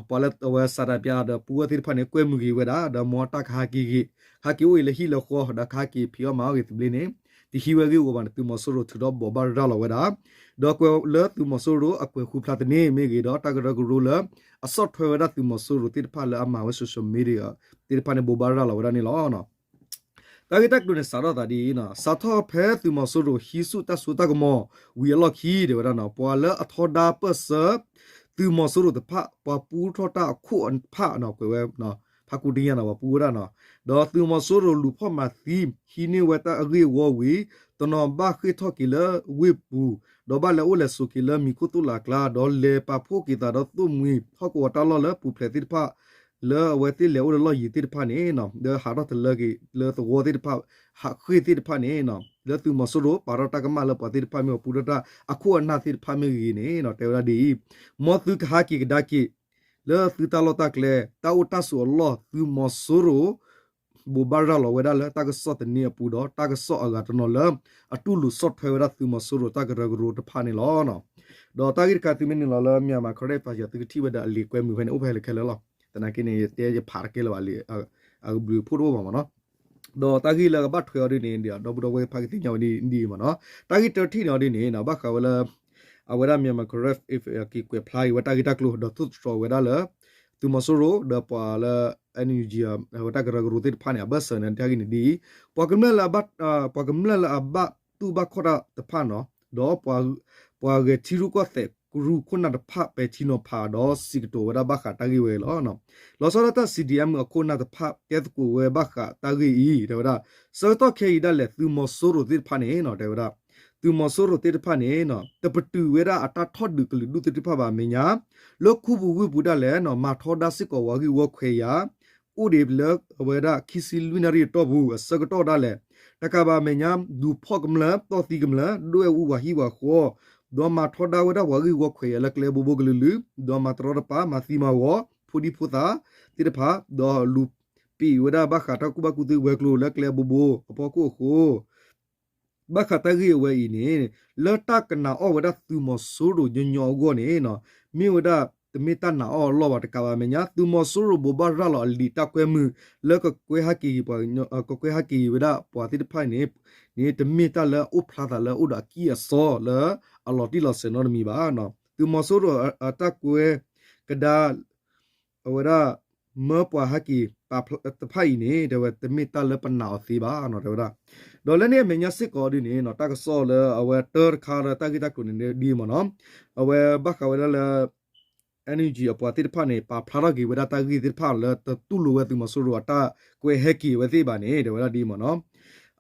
ပှၤလၢအဝဲစးတးပျးဒီးပူဝဲသ့ၣ်တဖၣ်န့ၣ် ကွဲမုာ်က့ၤဝဲဒၣ် ဒီးမ်တၢ်ကဟးက့ၤဂ့ၤ ဟးက့ၤအိၣ်အံၤလၢဟံၣ်လၢဃီ ဒီးကဟးက့ၤဖံးအီၣ်မၤအီၣ်ဂ့ၤသဘျ့န့ၣ် တဟံးဝဲဂ့ၢ်ဝီဘၣ်န့ၣ် သုးမီၤစိရိၤထုးထီၣ်ဘိးဘၣ်ရၤလီၤဝဲဒၣ် ဒီးကွဲးလၢသုးမီၤစိရိၤအကွဲးဃူဖျါသန့မ့ၢ်ဂ့ၤ ဒီးတၢ်ကရၢကရိလၢ အဆီၣ်ထွဲဝဲဒၣ်သုးမီၤစိရိၤသ့ၣ်တဖၣ်လၢအမၤဝဲ social media သ့ၣ်တဖၣ်န့ၣ် ဘိးဘၣ်ရၤလီၤဝဲဒၣ်န့ၣ်လီၤ. တၢ်ဂ့ၢ်တၢ်ကျိၤန့ၣ် စးထီၣ်သးဒ်အံၤနီၤ, စးထီၣ်ဖဲသုးမီၤစိရိၤဟံးဆူၣ်တၢ်စိတၢ်ကမီၤဝံၤအလီၢ်ခံ တဲဝဲဒၣ်နီၤ, ပှၤလၢအထီဒါပၢၢ်ဆၢ သုးမီၤစိရိၤတဖၣ် ပှၤပူထီၣ်တၢ်အခိၣ်အဖၣ်နီၤ, ကွဲးဝဲ ဖးကူတံၢ်ညါနီၤ, ပှၤပူဝဲဒၣ်နီၤ, ဒီးသုးမီၤစိရိၤလူၤဖီၣ်မၤသံ ဟံးန့ၢ်ဝဲတၢ်အဂ့ၢ်အဝီဝံၤ တနီၤဘၣ်ဃ့ၢ်ထီၣ်က့ၤလၢဝ့ၢ်ပူၤ, ဒီးဘၣ်လဲၤအိၣ်လဲၤဆိးက့ၤလၢမံၤခိၣ်သိၣ်လးကျါ, ဒီးလဲၤပာ်ဖှိၣ်က့ၤသးဒီးသိၣ်မှံၤဟီၣ်ကဝီၤတၢ်လီၢ်လၢပူၤဖျဲးသ့ၣ်တဖၣ် လၢအဝဲသ့ၣ်လဲၤအိၣ်လၢလီၢ်ယံၤသ့ၣ်တဖၣ်န့ၣ် လၢဟးထီၣ်တလၢက့ၤလၢသဝီသ့ၣ်တဖၣ် ဟးဃ့ၢ်သ့ၣ်တဖၣ်န့ၣ် လၢသုးမီၤစိရိၤပာ်ထီၣ်တၢ်ကမၣ်လၢပှၤသ့ၣ်တဖၣ်မ့ၢ်ဂ့ၤ ပူထီၣ်တၢ်အခိၣ်အနၢ်သ့ၣ်တဖၣ်မ့ၢ်ဂ့ၤန့ၣ် တဲဝဲဒၣ်ဒ်အံၤ, မ်သုကဟးက့ၤကဒါက့ၤ လၢသုတၢ်လီၢ်တၢ်ကျဲ တၢ်အိၣ်တၢ်ဆိးအလီၢ် သုးမီၤစိရိၤ ဘိးဘၣ်ရၤလီၤဝဲဒၣ်လၢတၢ်ကစီၣ်သန့အပူၤဒီး တၢ်ကစီၣ်အဂၤတနီၤလၢ အတူၢ်လိာ်ဆီၣ်ထွဲဝဲဒၣ်သုးမီၤစိရိၤတၢ်ကရၢကရိတဖၣ်န့ၣ်လီၤ. ဒီးတၢ်ဂ့ၢ်တခါသုမ့ၢ်နုာ်လီၤလၢ Myanmar Karen Insider သုကထံၣ်ဝဲဒၣ်အလံာ်ကွဲမုာ်ဖဲန့ၣ် အိၣ်ဖဲလဲၣ်ခဲလၢာ်လီၤ. သနာ်က့န့ၣ် ယတဲယဖးတကဲလၢၤဘၣ်လံ အကဘျုးဖှိၣ်တအိၣ်ဘၣ်မ့ၢ်နီၤ. ဒီးတၢ်ဂ့ၢ်လၢကဘၣ်ထွဲအီၤဒ်န့ၣ် ဒီပုၢ်ဒီဝဲၢ်ဖးကသ့ၣ်ညါဝဲဒ်အံၤမ့ၢ်နီၤ. တၢ်ဂ့ၢ်တထံၣ်န့ၣ်အီၤဒ်န့ၣ် ဘၣ်ဃးဝဲလၢ အဝဲဒၣ် Myanmar Karen က့ၤကွဲးဖျါက့ၤဝဲတၢ်ဂ့ၢ်တၢ်ကျိၤ ဒီးသိၣ်တြီၤဝဲဒၣ်လၢ သုးမီၤစိရိၤ ဒီးပှၤလၢ NUG အဝဲတၢ်ကရၢကရိသ့ၣ်တဖၣ်န့ၣ် အဘၢၣ်စၢၤန့ၣ် တၢ်ဂ့ၢ်န့ၣ်ဒ်အံၤ, ပှၤကမျၢၢ်လၢအဘၣ် ပှၤကမျၢၢ်လၢအဘၣ်တူၢ်ဘၣ်ခီၣ်တၢ်တဖၣ်နီၤ ဒီး ပှၤဂဲၤထံရူၢ်ကီၢ်သဲးကရူၢ်ခိၣ်နၢ်တဖၣ် ပဲာ်ထံနီၤဖးဒီးစံးကတိၤဝဲဒၣ်ဘၣ်ဃးတၢ်ဂ့ၢ်ဝဲအံၤလီၤ. လီၤဆီဒၣ်တၢ် CDM အခိၣ်နၢ်တဖၣ် တဲသကိးဝဲဘၣ်ဃးတၢ်ဂ့ၢ်အံၤ တဲဝဲဒၣ် ဆၢကတီၢ်ခဲအံၤဒၣ်လဲာ် သုးမီၤစိရိၤသ့ၣ်တဖၣ်န့ၣ် တဲဝဲဒၣ် သုးမီၤစိရိၤသ့ၣ်တဖၣ်န့ၣ် တပတုာ်ဝဲဒၣ်အတၢ်ထီၣ်ဒုးကလုာ်ဒူၣ်သ့ၣ်တဖၣ်ဘၣ်အမဲာ်ညါ လၢခူပူၤဝ့ၢ်ပူၤဒၣ်လဲာ် မၤထီဒါစ့ၢ်ကီးဝဲဂ့ၢ်ဝီခွဲးယာ် အိၣ်ဒံးလၢအဝဲဒၣ်ခံဆံလွံၢ်နၣ်ရံၣ်အတီၢ်ပူၤ အဆၢကတီၢ်ဒၣ်လဲာ် တကးဘၣ်အမဲာ်ညါ ဒုးဖီၣ်ကမျၢၢ် တီၢ်သံကမျၢၢ် ဒွဲၣ်အူဝၤဟံၣ်ဝၤဃီ ဒီးမၤထီဒါဝဲဒၣ်ပှၤဂ့ၢ်ဝီခွဲးယာ်လၢကျဲဘိဘိကလုာ်လုာ် ဒီးမၤတရီတပါ မၤသံမၤဝီ ဖိဒံဖိသၣ်သ့ၣ်တဖၣ် ဒီးလူၤပံာ်ဝဲဒၣ်ဘၣ်ဃးတၢ်ကူၣ်ဘၣ်ကူၣ်သ့ဝဲၤကျိၤလၢကျဲဘိဘိအဖီခိၣ်အဃိ ဘၣ်ဃးတၢ်ဂ့ၢ်အဝဲအံၤန့ၣ် လၢတၢ်ကနၣ်အီၣ်ဝဲဒၣ်သုးမီၤစိရိၤညီညီအဂီၢ်န့ၣ် မ့ၢ်ဝဲဒၣ် တမ့ၢ်တၢ်နာ်အီၤအလီၢ်ဘၣ်တကးဘၣ် အမဲာ်ညါ သုးမီၤစိရိၤဘိးဘၣ်ရၤလီၤအလံာ်တၢ်ကွဲမုာ် လၢကကွဲဟဲက့ၤ ကကွဲဟဲက့ၤဝဲဒၣ်ပှၤသ့ၣ်တဖၣ်န့ၣ် န့ၣ် တမ့ၢ်တၢ်လၢအအိၣ်ဖျါသးလၢအအိၣ်ဒီးအကံၢ်အစီလၢအလီၤတံၢ်လီၤဆဲးနီတမံၤဘၣ်. သုးမီၤစိရိၤအတၢ်ကွဲကဒါ အဝဲဒၣ် မၢပှၤဟဲက့ၤပာ်ဖျါတဖၣ်အံၤန့ၣ် တဲဝဲတမ့ၢ်တၢ်လၢပနာ်အီၤသ့ဘၣ် တဲဝဲဒၣ်. ဒီးလၢန့ၣ်အမဲာ်ညါစ့ၢ်ကီးဒ်န့ၣ် တၢ်ကစီၣ်လၢအဝဲတၢတခါလၢတၢ်ဂ့ၢ်တၢ်ကျိၤန့ၣ်ဒ်အံၤမ့ၢ်နီၤ အဝဲဘၣ်ဃးဝဲဒၣ်လၢ NUG အပှၤသ့ၣ်တဖၣ်န့ၣ် ပာ်ဖျါထီၣ်က့ၤဝဲဒၣ်တၢ်ဂ့ၢ်သ့ၣ်တဖၣ်လၢတတူၢ်လိာ်ဝဲသုးမီၤစိရိၤအတၢ်ကွဲဟဲက့ၤဝဲသ့ၣ်ဘၣ်န့ၣ် တဲဝဲဒၣ်ဒ်အံၤမ့ၢ်နီၤ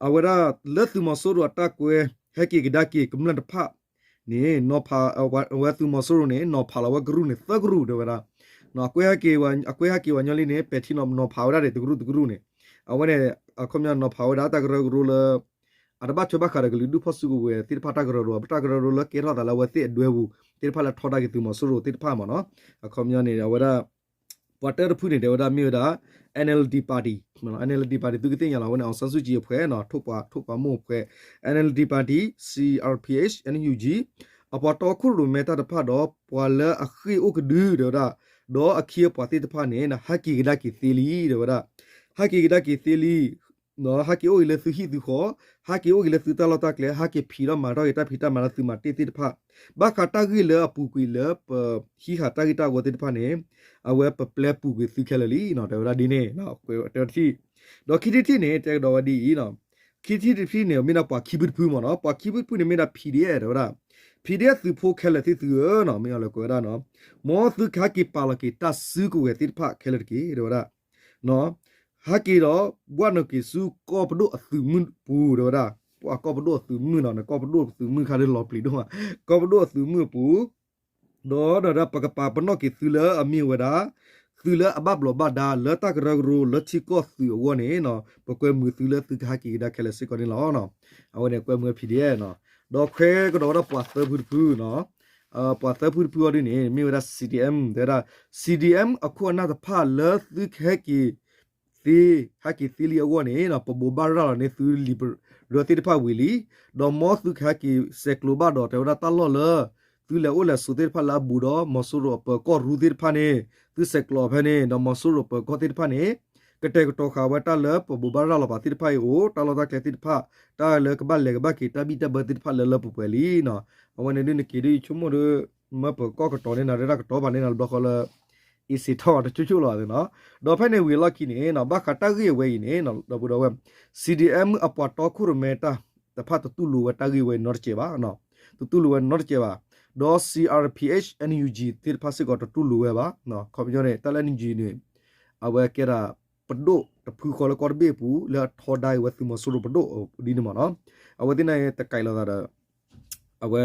အဝဲဒၣ်လၢသုးမီၤစိရိၤအတၢ်ကွဲဟဲက့ၤကဒါက့ၤကမျၢၢ်တဖၣ်န့ၣ် အဝဲသုးမီၤစိရိၤန့ၣ် နီၤဖးလီၤဝဲကရူၢ်န့ၣ် သၢကရူၢ် တဲဝဲဒၣ်. အကွဲဟဲက့ၤဝဲညီလံန့ၣ် ပဲာ်ထံနီၤဖးဝဲဒၣ်ဒီး တကရူၢ်တကရူၢ်န့ၣ် အဝဲန့ၣ် အခီပညီနီၤဖးဝဲဒၣ်တၢ်ကရၢကရိလၢ အတဘၣ်ထွဲဘၣ်ဃးဒီးကလုာ်ဒူၣ်ဖီၣ်စုကဝဲၤသ့ၣ်တဖၣ်တၢ်ကရၢကရိ တၢ်ကရၢကရိလၢကဲထီၣ်သးလၢအဝဲသ့ၣ်အဒွဲပူၤသ့ၣ်တဖၣ်လၢအထီဒါက့ၤသုးမီၤစိရိၤသ့ၣ်တဖၣ်မ့ၢ်နီၤ. အခီပညီန့ၣ် အဝဲဒၣ် ပှၤတၢတဖုန့ၣ် တဲဝဲဒၣ်မ့ၢ်ဝဲဒၣ် NLD party, NLD party သုကသ့ၣ်ညါလီၤ အဝဲန့ၣ် အောင်ဆန်းစုကြည် အဖှဲးနီၤ ထိၣ်ပှၤ ထိၣ်ပှၤမိၢ်အဖှဲး NLD party, CRPH, NUG အပှၤတီခိၣ်ရိၣ်မဲတၢ်တဖၣ်ဒီး ပှၤလၢအဃ့ၢ်အိၣ်ကဒု တဲဝဲဒၣ် ဒီးအခ့အပှၤသ့ၣ်တဖၣ်န့ၣ် ဟဲက့ၤကဒါက့ၤသ့လံ တဲဝဲဒၣ်. ဟဲက့ၤကဒါက့ၤသ့လံ ဟဲက့ၤအိၣ်က့ၤလၢသုဟံၣ်သုဃီ, ဟဲက့ၤအိၣ်က့ၤလၢသုတၢ်လီၢ်တၢ်ကျဲ, ဟဲက့ၤဖံးထီၣ်မၤထီၣ်က့ၤတၢ်ဖံးတၢ်မၤလၢသုမၤတ့ၢ်သ့ၣ်တဖၣ်, ဘၣ်ဃးတၢ်ဂ့ၢ်လၢအပူၤကွံာ်လၢပဟံးဃာ်တၢ်ဂ့ၢ်တၢ်ဝီသ့ၣ်တဖၣ်န့ၣ်, အဝဲပပျဲပူၤကွံာ်သုခဲလၢာ်လံ, တဲဝဲဒၣ်ဒ်န့ၣ်, တဲဝဲဒၣ်ဒ်န့ၣ်, ဒီးခံထံၣ်တထံၣ်န့ၣ် တဲကဒီးဝဲဒ်အံၤ, ခံထံၣ်တထံၣ်န့ၣ် မ့ၢ်ဒၣ်ပှၤခံဖုတဖုမ့ၢ်နီၤ, ပှၤခံဖုတဖုန့ၣ်မ့ၢ်ဒၣ် PDF တဲဝဲဒၣ်, PDF သုးဖိခဲလၢာ်သ့ၣ်သုဧၢ, မ့ၢ်အီၤလၢကွဲးဝဲဒၣ်နီၤ, မ်သုကဟဲက့ၤပာ်လီၤက့ၤတၢ်စုကဝဲၤသ့ၣ်တဖၣ်ခဲလၢာ်တက့ၢ် တဲဝဲဒၣ် ဟဲက့ၤဒီး ဘှၣ်နီၣ်က့ၤဆူကီၢ်ပဒိၣ်အသုးမုၢ်ပူၤ တဲဝဲဒၣ်, ပှၤကီၢ်ပဒိၣ်အသုးမုၢ်နီၤ, နကီၢ်ပဒိၣ်အသုးမုၢ်ခါဒ်လီၤပျံၤဒိၣ်မး, ကီၢ်ပဒိၣ်အသုးမုၢ်အပူၤ, ဒီးဒီးပကပာ်ပနီၣ်က့ၤသုလၢအမ့ၢ်ဝဲဒၣ် သုလၢအဘၣ်ဘျီးဘၣ်ဒါလၢတၢ်ကရၢကရိလၢထံကီၢ်သုးအဂီၢ်န့ၣ်, ပကွဲမုာ်သုလၢသုကဟဲက့ၤကဒါခဲလၢာ်စ့ၢ်ကီးန့ၣ်လီၤ. အဝဲန့ၣ်ကွဲမုာ် PDF နီၤ, ဒီးခွဲးကဒီးဝဲဒၣ်ပှၤသၢဖုတဖုနီၤ, ပှၤသၢဖုတဖုအီၤဒ်န့ၣ် မ့ၢ်ဝဲဒၣ် CDM တဲဝဲဒၣ်, CDM အခိၣ်အနၢ်တဖၣ်လၢသုကဟဲက့ၤ သ့, ဟဲက့ၤသ့လံအဂီၢ်န့ၣ် ပဘိးဘၣ်ရၤလီၤန့ၢ်သုလံာ်ပရၢသ့ၣ်တဖၣ်ဝံၤလံ, ဒီးမ်သုကဟဲက့ၤဆဲးကျိးဘၣ်ဒီး တဲဝဲဒၣ်တၢ်လီၢ်လၢ သုလဲၤအိၣ်လဲၤဆိးသ့ၣ်တဖၣ်လၢအဘူးဒီး မီၤစိရိၤအပၢၤကီၢ်ရူၢ်သ့ၣ်တဖၣ်န့ၣ်, သုဆဲးကျိးဖဲန့ၣ် ဒီးမီၤစိရိၤပၢၤကီၢ်သ့ၣ်တဖၣ်န့ၣ် ကတဲာ်ကတီၤဃာ်ဝဲတၢ်လၢပဘိးဘၣ်ရၤလီၤပာ်သ့ၣ်တဖၣ်အံၤအိၣ်, တၢ်လီၢ်တၢ်ကျဲသ့ၣ်တဖၣ်, တၢ်လၢကဘၣ်လဲၤကဘၣ်က့ၤတၢ်ဘံၣ်တၢ်ဘၢသ့ၣ်တဖၣ်လၢလၢပှဲၤပှဲၤလံနီၤ. အဝဲန့ၣ်ဒ်နက့ၤဒ်ဆိကမိၣ်ဒီး မၢပၢၤကီၢ်ကတီၤန့ၢ်နၤ တၢ်ကတီၤဘၣ်န့ၢ်နၤတဘျီဃီလၢ အ့စ့းထီၣ်တကၠိကၠိလီၤနီၤ. ဒီးဖဲန့ၣ်ဝံၤအလီၢ်ခံန့ၣ် ဘၣ်ဃးတၢ်ဂ့ၢ်အဝဲအံၤန့ၣ် ဒီပုၢ်ဒီဝဲၢ် CDM အပှၤတီခိၣ်ရိၣ်မဲတၢ်တဖၣ်တတူၢ်လိာ်ဝဲတၢ်ဂ့ၢ်ဝဲနီတစဲးဘၣ်, တတူၢ်လိာ်ဝဲနီတစဲးဘၣ်, ဒီး CRPH NUG သ့ၣ်တဖၣ်စ့ၢ်ကီးတတူၢ်လိာ်ဝဲဘၣ်, ခီပညီန့ၣ် တၢ်လၢ NUG န့ၣ် အဝဲကဲဒၣ်ပဒိၣ်တဖုဃီလၢကီၢ်တဘ့ၣ်အပူၤ လၢအထီဒါက့ၤဝဲသုးမီၤစိရိၤပဒိၣ်ဒ်န့ၣ်မ့ၢ်နီၤ, အဝဲသ့ၣ်န့ၣ်တကဲလိာ်သးဒီး အဝဲ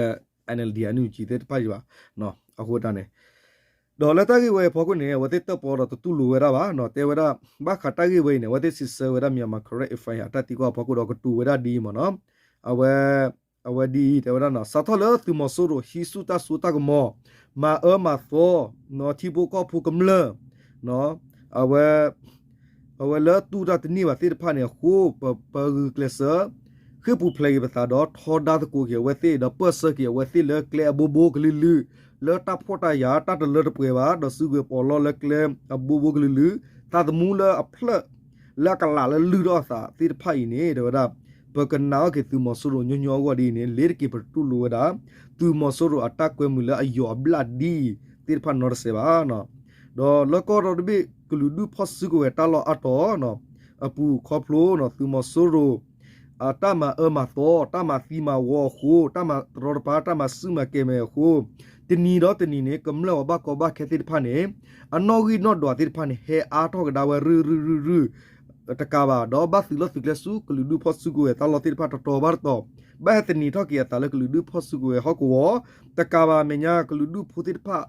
NLD NUG သ့ၣ်တဖၣ်ယံၤဘၣ်, အဃိတၢ်န့ၣ် ဒီးလၢတၢ်ဂ့ၢ်ဝဲအဖီခိၣ်န့ၣ် အဝဲသ့ၣ်တၢၣ်ပီဒီးတတူၢ်လိာ်ဝဲဒၣ်ဘၣ်, တဲဝဲဒၣ် ဘၣ်ဃးတၢ်ဂ့ၢ်ဝဲအံၤန့ၣ် အဝဲသ့ၣ်စံးဆၢဝဲဒၣ် Myanmar Karen Affairs အတၢ်သံကွၢ်အဖီခိၣ်ဒီးကတိၤဝဲဒၣ်ဒ်အံၤမ့ၢ်နီၤ, အဝဲ အဝဲဒ်အံၤ တဲဝဲဒၣ်နီၤ, စးထီၣ်လၢသုးမီၤစိရိၤဟံးဆူၣ်တၢ်စိတၢ်ကမီၤ, မၤအၢမၤသီ ထံဖိကီၢ်ဖိကမျၢၢ် အဝဲ အဝဲလၢတူၢ်တၢ်တန့ၢ်ဘၣ်သ့ၣ်တဖၣ်န့ၣ်အဃိ ပဂုာ်ကျဲးစၢး ဃ့ၢ်ပူၤဖျဲးက့ၤပသးဒီး ထီဒါသကိးက့ၤအဝဲသ့ၣ် ဒီးပၢၢ်ဆၢက့ၤအဝဲသ့ၣ်လၢကျဲအဘိဘိကလုာ်လုာ် လၢတၢ်ဖှီၣ်တၢ်ယာ် တၢ်တလၢတပှဲၤဘၣ် ဒီးစုကဝဲၤပီးလီၢ်လၢကျဲအဘိဘိကလုာ်လုာ် သးသမူလၢအဖျၢၣ် လၢအကလးလၢလုၢ်ထီၣ်အသးသ့ၣ်တဖၣ်အံၤန့ၣ် တဲဝဲဒၣ် ပကနာ်အီၣ်က့ၤသုးမီၤစိရိၤညီညီအဂီၢ်ဒ်အံၤန့ၣ် လ့ၤတက့ၤပတတူၢ်လိာ်ဝဲဒၣ် သုးမီၤစိရိၤအတၢ်ကွဲမုာ်လၢအယီၤအဘျၣ်ဒ်အံၤသ့ၣ်တဖၣ်နီတစဲးဘၣ်. ဒီးလၢကီၢ်ဒီတဘ့ၣ်ကလုာ်ဒူၣ်ဖီၣ်စုကဝဲၤတၢ်လီၢ်အါတီၤ အပူၤခီဖျိ သုးမီၤစိရိၤ အတၢ်မၤအၢမၤသီ တၢ်မၤသံမၤဝီအဃိ တၢ်မၤတရီတပါ တၢ်မၤစုၣ်မၤကဲၤမဲာ်အဃိ တနံၤဒီးတနံၤန့ၣ် ကမျၢၢ်ပှၤဘၣ်ကီဘၣ်ခဲသ့ၣ်တဖၣ်န့ၣ် အနီၣ်ဂံၢ်နီၣ်ဒွးသ့ၣ်တဖၣ်န့ၣ် ဟဲအါထီၣ်ကဒါဝဲရုၢ်ရုၢ်ရုၢ်ရုၢ် တကးဘၣ် ဒီးဘၣ်သုးလီၢ်သုးကျဲဆူကလုာ်ဒူၣ်ဖီၣ်စုကဝဲၤတၢ်လီၢ်သ့ၣ်တဖၣ်တတီၤဘၣ်တတီၤ ဘၣ်ဟဲသနံးထီၣ်က့ၤအသးလၢကလုာ်ဒူၣ်ဖီၣ်စုကဝဲၤဟီၣ်ကဝီၤ တကးဘၣ်အမဲာ်ညါ ကလုာ်ဒူၣ်ဖိသ့ၣ်တဖၣ်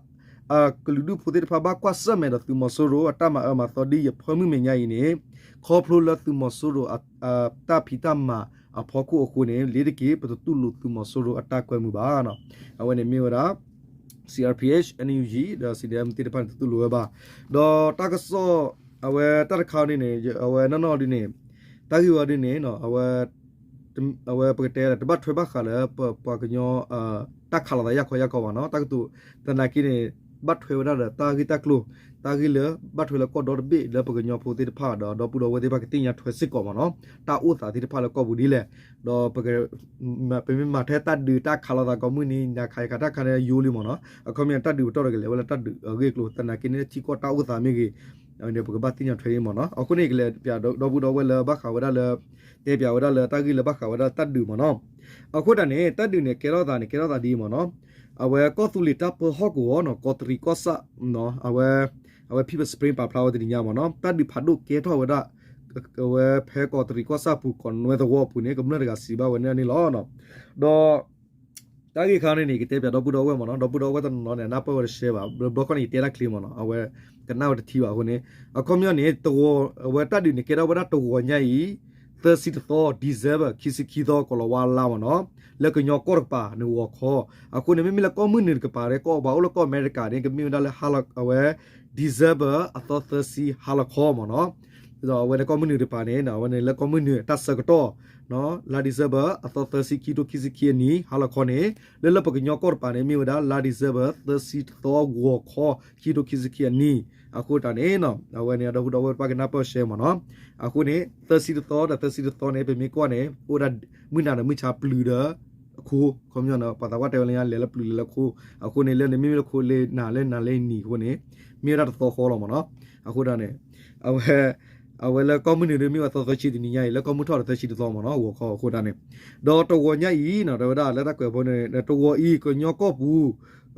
ကလုာ်ဒူၣ်ဖိသ့ၣ်တဖၣ်ဘၣ်ကွၢ်ဆၢၣ်မဲာ်ဒီးသုးမီၤစိရိၤအတၢ်မၤအၢမၤသီဒ်ယဖၢမုၢ်မဲာ်ညါအံၤန့ၣ် ခီဖျိလၢသုးမီၤစိရိၤအတၢ်ဖံးတၢ်မၤအဖီခိၣ်အဃိန့ၣ် လ့ၤတက့ၤပတတူၢ်လိာ်သုးမီၤစိရိၤအတၢ်ကွဲမုာ်ဘၣ်. အဝဲန့ၣ်မ့ၢ်ဝဲဒၣ် CRPH, NUG ဒီး CDM သ့ၣ်တဖၣ်န့ၣ်တတူၢ်လိာ်ဝဲဘၣ်. ဒီးတၢ်ကစီၣ် အဝဲတၢ်တခါဒ်န့ၣ် အဝဲနီၢ်နီၢ်ဒ်န့ၣ် တၢ်ဂ့ၢ်ဝဲဒ်န့ၣ် အဝဲပကတဲတဘၣ်ထွဲဘၣ်ဃးလၢပပှၤကညီ တၢ်ခးလိာ်သးယၢ်ခီယၢ်ခီဘၣ်နီၤ တၢ်ကတိၤသနာ်က့န့ၣ် ဘၣ်ထွဲဝဲဒၣ်ဒီးတၢ်ဂ့ၢ်တၢ်ကျိၤ, တၢ်ဂ့ၢ်လၢဘၣ်ထွဲလၢကီၢ်ဒီတဘ့ၣ်လၢပကညီဖိသ့ၣ်တဖၣ်ဒီး ဒီပုၢ်ဒီဝဲၢ်သ့ၣ်တဖၣ်ကသ့ၣ်ညါထွဲစ့ၢ်ကီးမ့ၢ်နီၤ, တၢ်အိၣ်သးသ့ၣ်တဖၣ်လၢကီၢ်ပူၤဒ်လဲၣ်, ဒီးပက ပမ့ၢ်မၤထဲတၢ်ဒုးတၢ်ခးလိာ်သးကိးမုၢ်နံၤ နၤခးယခးတၢ်ခးန့ၣ်ယိလံမ့ၢ်နီၤ, အခီပညီတၢ်ဒုးပတီၢ်ဒီးကလဲၤဝဲလၢတၢ်ဒုးအဂ့ၢ်အကျိၤ သနာ်က့န့ၣ်ထံကီၢ်တၢ်အိၣ်သးမ့ၢ်ဂ့ၤ ပကဘၣ်သ့ၣ်ညါထွဲအံၤမ့ၢ်နီၤ, အဃိန့ၣ် ကလဲၤပျးဒီပုၢ်ဒီဝဲၢ်လၢဘၣ်ဃးဝဲဒၣ်လၢ တဲပျးဝဲဒၣ်လၢတၢ်ဂ့ၢ်လၢဘၣ်ဃးဝဲဒၣ်တၢ်ဒုးမ့ၢ်နီၤ, အဃိတၢ်န့ၣ် တၢ်ဒုးန့ၣ်ကဲထီၣ်သးန့ၣ် ကဲထီၣ်သးဒ်အံၤမ့ၢ်နီၤ, အဝဲကီၢ်သူလ့ၤတၢ်ပၢဟီၣ်ကဝီၤနီၤ ကီးတရံးကီၢ်ဆၣ် အဝဲ အဝဲ People's Spring ပာ်ဖျါဝဲတနံၤညါမ့ၢ်နီၤ, တၢ်ဒုးဖးဒိၣ်ကဲထီၣ်ဝဲဒၣ် အဝဲဖဲကီးတရံးကီၢ်ဆၣ်ပူၤ ကီးနွဲသဝီအပူၤန့ၣ် ကမျၢၢ်တဂၤစံးဘၣ်ဝဲန့ၣ်န့ၣ်လီၤ. ဒီး တၢ်ဂ့ၢ်ခါန့ၣ်န့ၣ် ယကတဲပျးဒီပုၢ်ဒီဝဲၢ်မ့ၢ်နီၤ, ဒီပုၢ်ဒီဝဲၢ်တနီၤနီၤန့ၣ် အနၢ်ပၢၢ်ဝဲတရှဲဘၣ်, ဘျီခီန့ၣ် ယတဲတၢ်ချ့မ့ၢ်နီၤ, အဝဲကနၣ်ဝဲတထံၣ်ဘၣ်အဃိန့ၣ်, အခီပညီန့ၣ် တဝီၤ အဝဲတၢ်ဒုးန့ၣ် ကဲထီၣ်ဝဲဒၣ်တဝီၤညါအံၤ သၢဆံတသီ December ခံဆံခံသီ ကီၤလၤဝါအလါမ့ၢ်နီၤ, လၢကညီကီၢ်တကပၤန့ၣ်ဂီၤခီ, အဃိန့ၣ် မ့မ့ၢ်လၢကီၢ်မုၢ်နုာ်တကပၤ ကီၢ်ပှၤအိၣ်လၢကီၢ်အမဲရကၤန့ၣ် ကမ့ၢ်ဝဲဒၣ်လၢ အဝဲ December အသီသၢဆံဟါလီၤခီမ့ၢ်နီၤ, ဒီးအဝဲန့ၣ်ကီၢ်မုၢ်နုာ်တကပၤန့ၣ် အဝဲန့ၣ်လၢကီၢ်မုၢ်နုာ်တၢ်ဆၢကတီၢ် လါ December အသီသၢဆံ ခံထိခံဆံခံအနံၤ ဟါလီၤခီန့ၣ်, လၢလၢပကညီကီၢ်တကပၤန့ၣ် မ့ၢ်ဝဲဒၣ်လါ December သၢဆံတသီ ဂီၤခီ ခံထိခံဆံခံအနံၤ, အဃိတၢ်န့ၣ် အဝဲန့ၣ် ဒီပုၢ်ဒီဝဲၢ်တဖၣ်ကနၢ်ပၢၢ်ရှဲမ့ၢ်နီၤ, အဃိန့ၣ် သၢဆံတသီဒီးသၢဆံတသီန့ၣ် ပမ့ၢ်ကွၢ်န့ၣ် အိၣ်ဝဲဒၣ်မုၢ်နၤဒီးမုၢ်ဆါပျုၤဒီး အခိ, ခီပညီန့ၣ် ပှၤသးပှၢ်တဲဝဲလၢညါ လဲၤလၢပျုၤလဲၤလၢခိ, အဃိန့ၣ် လၢန့ၣ်မ့မ့ၢ်လၢခိလၢနၤလၢနၤလၢနံၤအဃိန့ၣ် မ့ၢ်ဝဲဒၣ်တသီဃီလီၤမ့ၢ်နီၤ, အဃိဒၣ်န့ၣ် အဝဲ အဝဲလၢကီၢ်မုၢ်နုာ်ဒီးမ့ၢ်ဝဲသီသၢဆံတနံၤညါအံၤ လၢကီၢ်မုၢ်ထီၣ်ဒီးသၢဆံတသီမ့ၢ်နီၤ ဂီၤခီအဃိဒၣ်န့ၣ်, ဒီးတဝီၤညါအံၤ တဲဝဲဒၣ်လၢတၢ်ကွဲးဖိန့ၣ် တဝီၤအံၤ ကညီကီၢ်ပူၤ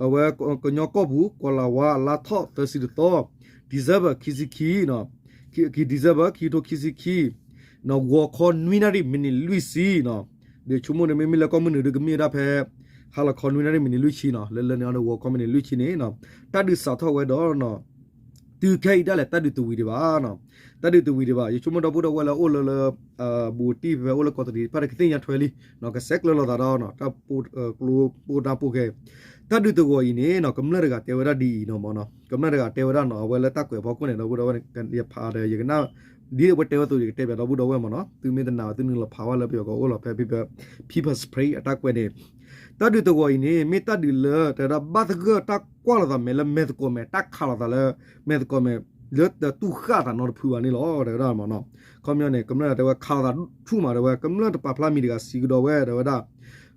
အဝဲ ကညီကီၢ်ပူၤ ကီၤလၤဝါအလါထီၣ်သၢဆံတသီ December ခံဆံခံ ခံ December ခံထိခံဆံခံ ဂီၤခီနွံနၣ်ရံၣ်မံးနံးလွံၢ်ဆံနီၤ, ဒီးဆိကမိၣ်န့ၣ် မ့မ့ၢ်လၢကီၢ်မုၢ်နုာ်ဒီးကမ့ၢ်ဝဲဒၣ်ဖဲ ဟါလီၤခီနွံနၣ်ရံၣ်မံးနံးလွံၢ်ဆံနီၤ, လၢလၢန့ၣ်အီၤဒီးဂီၤခီမံးနံးလွံၢ်ဆံန့ၣ် တၢ်ဒုးစးထီၣ်ဝဲဒီး တုၤခဲအံၤဒၣ်လဲာ်တၢ်ဒုးတဝံၤဒံးဘၣ်, တၢ်ဒုးတဝံၤဒံးဘၣ်, ယဆိကမိၣ်ဒီပုၢ်ဒီဝဲၢ်လၢအိၣ်လၢလၢ ဘူးတံၢ်ဖဲအိၣ်လၢကီးတရံးတဖၣ်န့ၣ် ကသ့ၣ်ညါထွဲလံ, ကဆဲးကျၢလိာ်သးဒီး တၢ်ပိၢ်တၢ်ပိၢ်ခဲ တၢ်ဒုးတဝီၤအံၤန့ၣ် ကမျၢၢ်တဂၤတဲဝဲဒၣ်ဒ်အံၤနီၤမ့ၢ်နီၤ, ကမျၢၢ်တဂၤတဲဝဲဒၣ်နီၤ အဝဲလၢတၢ်ကွဲးဖီခိၣ်န့ၣ် ဒီပုၢ်ဒီဝဲၢ် ယဖးဒီး ယကနၣ် ဒ်အဝဲတဲဝဲအသိး ယကတဲပျးဒီပုၢ်ဒီဝဲၢ်မ့ၢ်နီၤ, သုမ့ၢ်တနာ် သုနုာ်လီၤဖးဝဲလၢပယီၤကီၢ်အိၣ်လီၤဖဲ People's Spring အတၢ်ကွဲးန့ၣ်, တၢ်ဒုးတဝီၤအံၤန့ၣ် မ့ၢ်တၢ်ဒုးလၢ တဲဝဲဒၣ်ဘၣ်သဂၢၢ်တၢ်ကွၢ်လိာ်သးမဲာ်လၢမဲာ်သကိးမဲာ် တၢ်ခးလိာ်သးလၢ မဲာ်သကိးမဲာ် လၢတတူၢ်ဃာ်သးနီတဖုဘၣ်န့ၣ်လီၤ တဲဝဲဒၣ်မ့ၢ်နီၤ, ခီပညီန့ၣ် ကမျၢၢ်တဲဝဲခးလိာ်သးဆူၣ်မး တဲဝဲ ကမျၢၢ်တပာ်ဖျါမံၤတဂၤစံးကဒီးဝဲ တဲဝဲဒၣ်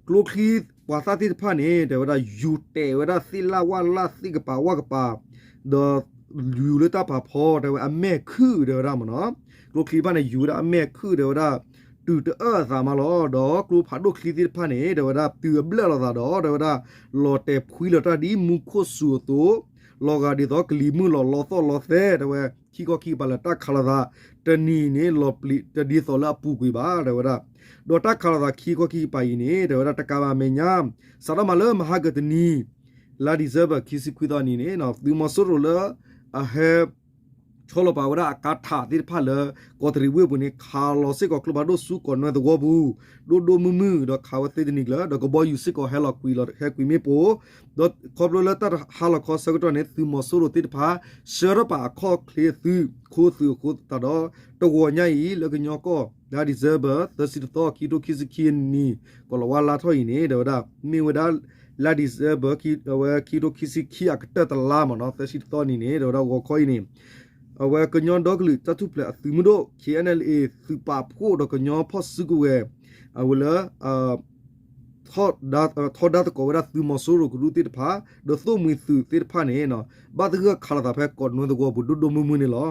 ကျိချံ ပှၤသၣ်သ့ၣ်တဖၣ်န့ၣ် တဲဝဲဒၣ် ယူၤတဲာ်ဝဲဒၣ်သ့ၣ်လၣ်ဝၣ်လၣ်သ့ၣ်ကပၤဝၣ်ကပၤ ဒီး ယူၤလၢတၢ်ဖးဖီ တဲဝဲအမဲာ်ခုၣ် တဲဝဲဒၣ်မ့ၢ်နီၤ, ကျိချံတဖၣ်န့ၣ် ယူၤဝဲဒၣ်အမဲာ်ခုၣ် တဲဝဲဒၣ် တုၤတအၢၣ်အသးမးလီၤ. ဒီးကျိဖးဒိၣ်ချံသ့ၣ်တဖၣ်န့ၣ် တဲဝဲဒၣ် တုၤအဘျၢၣ်လိာ်သးဒီး တဲဝဲဒၣ် လီၤတဲာ်ဖှံလီၤတၢ်ဒ်မူခိၣ်စူၤအသိး လီၤဂာ်ဒ်သိးကလံၤမုၢ်လီၤ လီသီၣ်လီသဲ တဲဝဲ ခံခီခံကပၤလၢတၢ်ခးလိာ်သး တနံၤန့ၣ် လီၤပျံၤတဒ်သိးလၢအပူၤကွံာ်ဘၣ် တဲဝဲဒၣ်, ဒီးတၢ်ခးလိာ်သးခံခီခံကပၤအံၤန့ၣ် တဲဝဲဒၣ် တကးဘၣ်အမဲာ်ညါ စးထီၣ်မးလၢမဟါကတနံၤ လါ December ခံဆံခွံသီအနံၤန့ၣ် သုးမီၤစိရိၤလၢ အဟဲ ဆီလီၤပာ်ဝဲဒၣ်အကါထးသ့ၣ်တဖၣ်လၢ ကီးတရံးဝ့ၢ်ပူၤန့ၣ် ခးလီၤစ့ၢ်ကီးကျိဖးဒိၣ်ဆူကီးနွဲသဝီပူၤ ဒိၣ်ဒိၣ်မုၢ်မုၢ် ဒီးခးဝဲသ့တနံၤကျၢၤ ဒီးကဘီယူၤစ့ၢ်ကီးဟဲလီၤကွံာ်လီၤဟဲကွံာ်မ့ၣ်ပိၢ် ဒီးခီဖျိလၢတၢ်ဟါလီၤခီဆၢကတီၢ်န့ၣ် သုးမီၤစိရိၤသ့ၣ်တဖၣ် ဆှၢထီၣ်ပာ်အခီၣ်ချ့အသုး ခိသုးအဃိသတးဒီး တဝီၤညါအံၤ လၢကညီကီၢ် လါ December သၢဆံတသီ ခံထိခံဆံခံအနံၤ ကီၤလၤဝါလါထီၣ်အံၤန့ၣ် တဲဝဲဒၣ် မ့ၢ်ဝဲဒၣ် လါ December အဝဲခံထိခံဆံခံအကတၢၢ်တလါမ့ၢ်နီၤ သၢဆံတသီအနံၤန့ၣ် တဲဝဲဒၣ်ဂီၤခီအံၤန့ၣ် အဝဲကညီဒီကလုာ်တၢ်ထူၣ်ဖျဲးအသုးမုၢ်ဒိၣ် KNLA သုးပာ်ဖှိၣ်ဒီးကညီဖီၣ်စုကဝဲၤ အဝဲလၢ ထီဒါသကိးဝဲဒၣ်သုးမီၤစိရိၤကရူၢ်သ့ၣ်တဖၣ် ဒီးသိၣ်မှံၤသုးသ့ၣ်တဖၣ်န့ၣ် ဘၣ်သဂၢၢ်ခးလိာ်သးဖဲကီးနွဲသဝီပူၤဒိၣ်ဒိၣ်မုၢ်မုၢ်န့ၣ်လီၤ.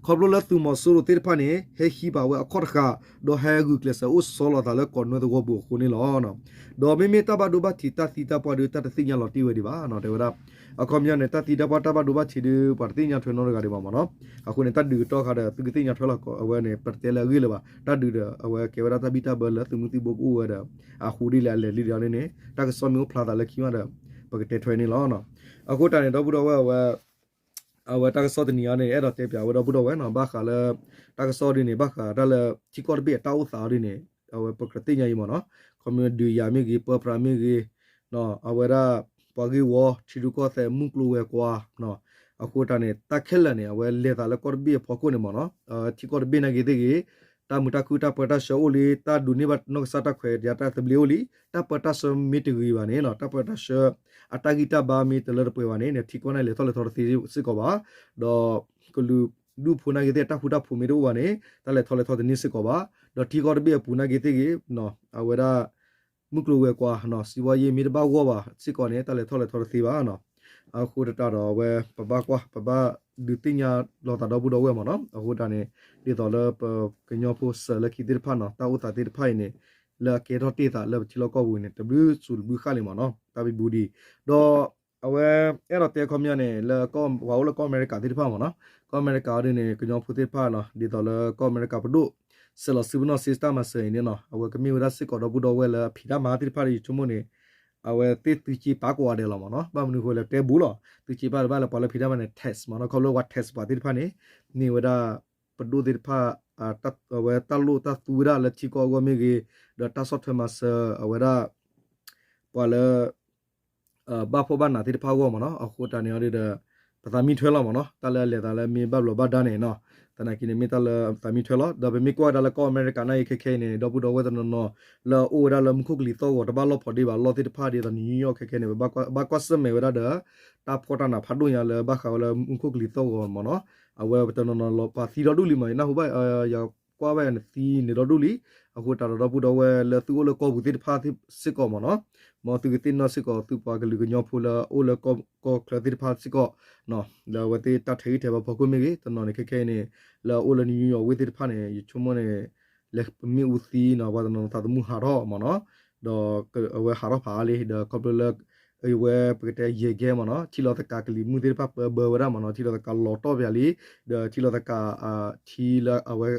ခီဖျိလၢသုးမီၤစိရိၤသ့ၣ်တဖၣ်န့ၣ် ဟဲဟံးပာ်ဝဲအခီၣ်တဃာ် ဒီးဟဲဂုာ်ကျဲးစၢးအိၣ်ဆီလီၤသးလၢကီးနွဲသဝီပူၤအဃိန့ၣ်လီၤ. ဒီးမ့မ့ၢ်တၢ်ဘၣ်ဒိဘၣ်ထံးတၢ်သံတၢ်ပှၢ်ဒီး တၢ်တသ့ၣ်ညါလီၤတံၢ်ဝဲဒံးဘၣ် တဲဝဲဒၣ် အခီပညီန့ၣ် တၢ်သံတၢ်ပှၢ်တၢ်ဘၣ်ဒိဘၣ်ထံးဒီး ပှၤတသ့ၣ်ညါထွဲနီတဂၤဒံးဘၣ်မ့ၢ်နီၤ. အဃိန့ၣ် တၢ်ဒုးကတီၢ်ခါဒီး သုကသ့ၣ်ညါထွဲလီၤကီး အဝဲန့ၣ် ပတတဲလၢအဂ့ၢ်လၢၤဘၣ်. တၢ်ဒုးဒီး အဝဲကဲဝဲဒၣ်တၢ်ဘံၣ်တၢ်ဘၢလၢသုးမုၢ်သံၣ်ဘိကအိၣ်ဝဲဒီး အဃိဒ်လဲၣ်အလဲၣ်ဒ်လဲၣ်န့ၣ် တၢ်ကစီၣ်မ့ၢ်အိၣ်ဖျါသးလၢခံမးဒီး ပကတဲထွဲန့ၣ်လီၤ. အဃိတၢ်န့ၣ် ဒီပုၢ်ဒီဝဲၢ်အဝဲ အဝဲတၢ်ကစီၣ်တနံၤအံၤန့ၣ် အဲၣ်ဒိးတဲပၠးဝဲဒီပုၢ်ဒီဝဲၢ်နီၤ ဘၣ်ဃးလၢ တၢ်ကစီၣ်ဒ်န့ၣ် ဘၣ်ဃးတၢ်လၢ ထံကီၢ်တဘ့ၣ်အတၢ်အိၣ်သးဒ်န့ၣ် အဝဲပကြၢးသ့ၣ်ညါအံၤမ့ၢ်နီၤ ခီမ့ၢ်ဒုးယၤမ့ၢ်ဂ့ၤ ပၢပြးမ့ၢ်ဂ့ၤ အဝဲဒၣ် ပှၤဂ့ၢ်ဝီ ထံရူၢ်ကီၢ်သဲး မုၢ်ကျိၤဝဲၤကွာ် အဃိတၢ်န့ၣ် တၢ်ခဲလၢာ်န့ၣ် အဝဲလဲၤသးလၢကီၢ်တဘ့ၣ်အဖီခိၣ်န့ၣ်မ့ၢ်နီၤ ထံကီၢ်တဘ့ၣ်နာ်က့သ့ၣ်ဂ့ၤ တၢ်မုာ်တၢ်ခုၣ်တၢ်ပၢတၢ်ဆှၢအိၣ်လံ, တၢ်ဒိးန့ၢ်ဘၣ်နီၢ်ကစၢ်တၢ်ခွဲးတၢ်သဘျ့အိၣ်လံ, တၢ်ပၢတၢ်ဆှၢမ့ၢ်တဂ့ၤဘၣ်န့ၣ် တၢ်ပၢတၢ်ဆှၢ အတၢ်ဂံၢ်တၢ်ဘါမ့ၢ်တလၢတပှဲၤဘၣ်န့ၣ် ထံကီၢ်န့ၣ်လဲၤထီၣ်လဲၤထီတသ့စ့ၢ်ကီးဘၣ်. ဒီးကလုာ်ဒူၣ်ဖိနာ်က့သ့ၣ် တၢ်ဃူတၢ်ဖိးမ့ၢ်တအိၣ်ဘၣ်န့ၣ် တၢ်လဲၤထီၣ်လဲၤထီတန့ၢ်စ့ၢ်ကီးဘၣ်. ဒီးထံကီၢ်တဘ့ၣ်အပူၤနာ်က့သ့ၣ်ဂ့ၤ အဝဲဒၣ် မုၢ်ကျိၤဝဲၤကွာ် စံးဝါယ့မ့ၢ်တဘၣ်ဂီၢ်ဘၣ်စ့ၢ်ကီးန့ၣ် တၢ်လဲၤထီၣ်လဲၤထီတသ့ဘၣ်. အဃိသတးဒီးအဝဲ ပဘၣ်ကွၢ် ပဘၣ်ဒုးသ့ၣ်ညါလီၤသးဒီပုၢ်ဒီဝဲၢ်မ့ၢ်နီၤ. အဃိသတးန့ၣ် ဒ်သိးလၢပကညီဖိစၢၤလၢခံသ့ၣ်တဖၣ်နီၤ တၢ်အိၣ်သးသ့ၣ်တဖၣ်အံၤန့ၣ် လၢအကဲထီၣ်တ့ၢ်သးလၢပထံလီၢ်ကီၢ်ပူၤန့ၣ် တဘျုးစူၤတဘျုးဃၣ်လံမ့ၢ်နီၤ တၢ်ဘံဘူဒံး. ဒီးအဝဲအဲၣ်ဒိးတဲခီပညီန့ၣ် လၢကီၢ်ပှၤအိၣ်လၢကီၢ်အမဲရကၤသ့ၣ်တဖၣ်မ့ၢ်နီၤ, ကီၢ်အမဲရကၤအီၤဒ်န့ၣ် ကညီဖိသ့ၣ်တဖၣ်နီၤ ဒ်သိးလၢကီၢ်အမဲရကၤပဒိၣ် စဲးလီၤစုပနီၣ်စ့တၢ်မၤစၢၤအံၤန့ၣ်နီၤ အဝဲကမ့ၢ်ဝဲဒၣ်စ့ၢ်ကီးဒီပုၢ်ဒီဝဲၢ်လၢအဖံးတၢ်မၤတၢ်သ့ၣ်တဖၣ်ဒီး ယဆိကမိၣ်န့ၣ် အဝဲသ့ၣ်သုးက့ပာ်ကိးဂၤဒဲးလီၤမ့ၢ်နီၤ. ဘၣ်မနုၤအဃိလဲၣ် တဲဘူးလီၤ သုးက့ပာ်တဘၣ်လၢပှၤလၢဖံးတၢ်မၤန့ၣ် tax မ့ၢ်နီၤ ခီဖျိပှၤ tax ပှၤသ့ၣ်တဖၣ်န့ၣ် မ့ၢ်ဝဲဒၣ် ပဒိၣ်သ့ၣ်တဖၣ် အဝဲတၢ်လိၣ်တၢ်သူဝဲဒၣ်လၢထံကီၢ်အဂီၢ်မ့ၢ်ဂ့ၤ, ဒီးတၢ်ဆီၣ်ထွဲမၤစၢၤအဝဲဒၣ် ပှၤလၢ ဘၣ်ဖှီၣ်ဘၣ်နးသ့ၣ်တဖၣ်အဂီၢ်မ့ၢ်နီၤ. အဃိတၢ်န့ၣ်အီၤဒီး ပသးမံထွဲလီၤမ့ၢ်နီၤ. တၢ်လၢအလဲၤသးလၢမ့ၢ်ဘၣ်ဘျီးဘၣ်ဒါန့ၣ်နီၤ, သနာ်က့န့ၣ် မ့ၢ်တၢ်လၢသးမံထွဲလီၤ. ဒီးပမ့ၢ်ကွၢ်ဝဲဒၣ်လၢကီၢ်အမဲရကၤနာ်က့ခဲခဲအံၤန့ၣ် ဒီပုၢ်ဒီဝဲၢ်တနီၤနီၤ လၢအအိၣ်ဝဲဒၣ်လၢမူခိၣ်ကလံၤသီၣ်ဂီၤတဘၣ်လီၢ်ဖီဒ့ဘၣ် လီၢ်သ့ၣ်တဖၣ်ဒ်သိး New York ခဲခဲန့ၣ် ဘၣ်ကွၢ်ဆၢၣ်မဲာ်ဝဲဒၣ်ဒီး တၢ်ဖှီၣ်တၢ်နးဖးဒိၣ်ညါလၢဘၣ်ဃးဝဲလၢမူခိၣ်ကလံၤသီၣ်ဂီၤမ့ၢ်နီၤ. အဝဲတနီၤနီၤလီၤပှၤသံဒီဒူၣ်လံမ့ၢ် ယနၢ်ဟူဘၣ် ယကွၢ်ဘၣ်န့ၣ်သံန့ၣ်ဒီဒူၣ်လံ. အဃိတၢ်ဒီးဒီပုၢ်ဒီဝဲၢ်လၢသုအိၣ်လၢကီၢ်ပူၤသ့ၣ်တဖၣ်စ့ၢ်ကီးမ့ၢ်နီၤ, မ်သုကသ့ၣ်နီၣ်စ့ၢ်ကီးသုပှၤကလုာ်ကညီဖိလၢအအိၣ်လၢကီၢ်ချၢသ့ၣ်တဖၣ်စ့ၢ်ကီး လၢအဝဲသ့ၣ်တၢ်ထဲးဂံၢ်ထဲးဘါဖီခိၣ်မ့ၢ်ဂ့ၤ, တနီၤန့ၣ်ခဲခဲအံၤန့ၣ် လၢအအိၣ်လၢ New York ဝ့ၢ်သ့ၣ်တဖၣ်န့ၣ် ယဆိကမိၣ်န့ၣ် လဲၤပမ့ၣ်အူသံနီၤ ပှၤတနီၤသးသမူဟးထီၣ်မ့ၢ်နီၤ, ဒီးအဝဲဟးထီၣ်ဖးအါလံ ဒီးခီဖျိလၢ အဝဲပကတဲယဲၢ်ကဲမ့ၢ်နီၤ ထံလီၤသကၤကလံၤမုၢ်သ့ၣ်တဖၣ်ပၢဘၢဝဲဒၣ်မ့ၢ်နီၤ, ထံလီၤသကၤလီၤတီၢ်ပၠးလံ, ဒီးထံလီၤသကၤ ထံလၢအဝဲ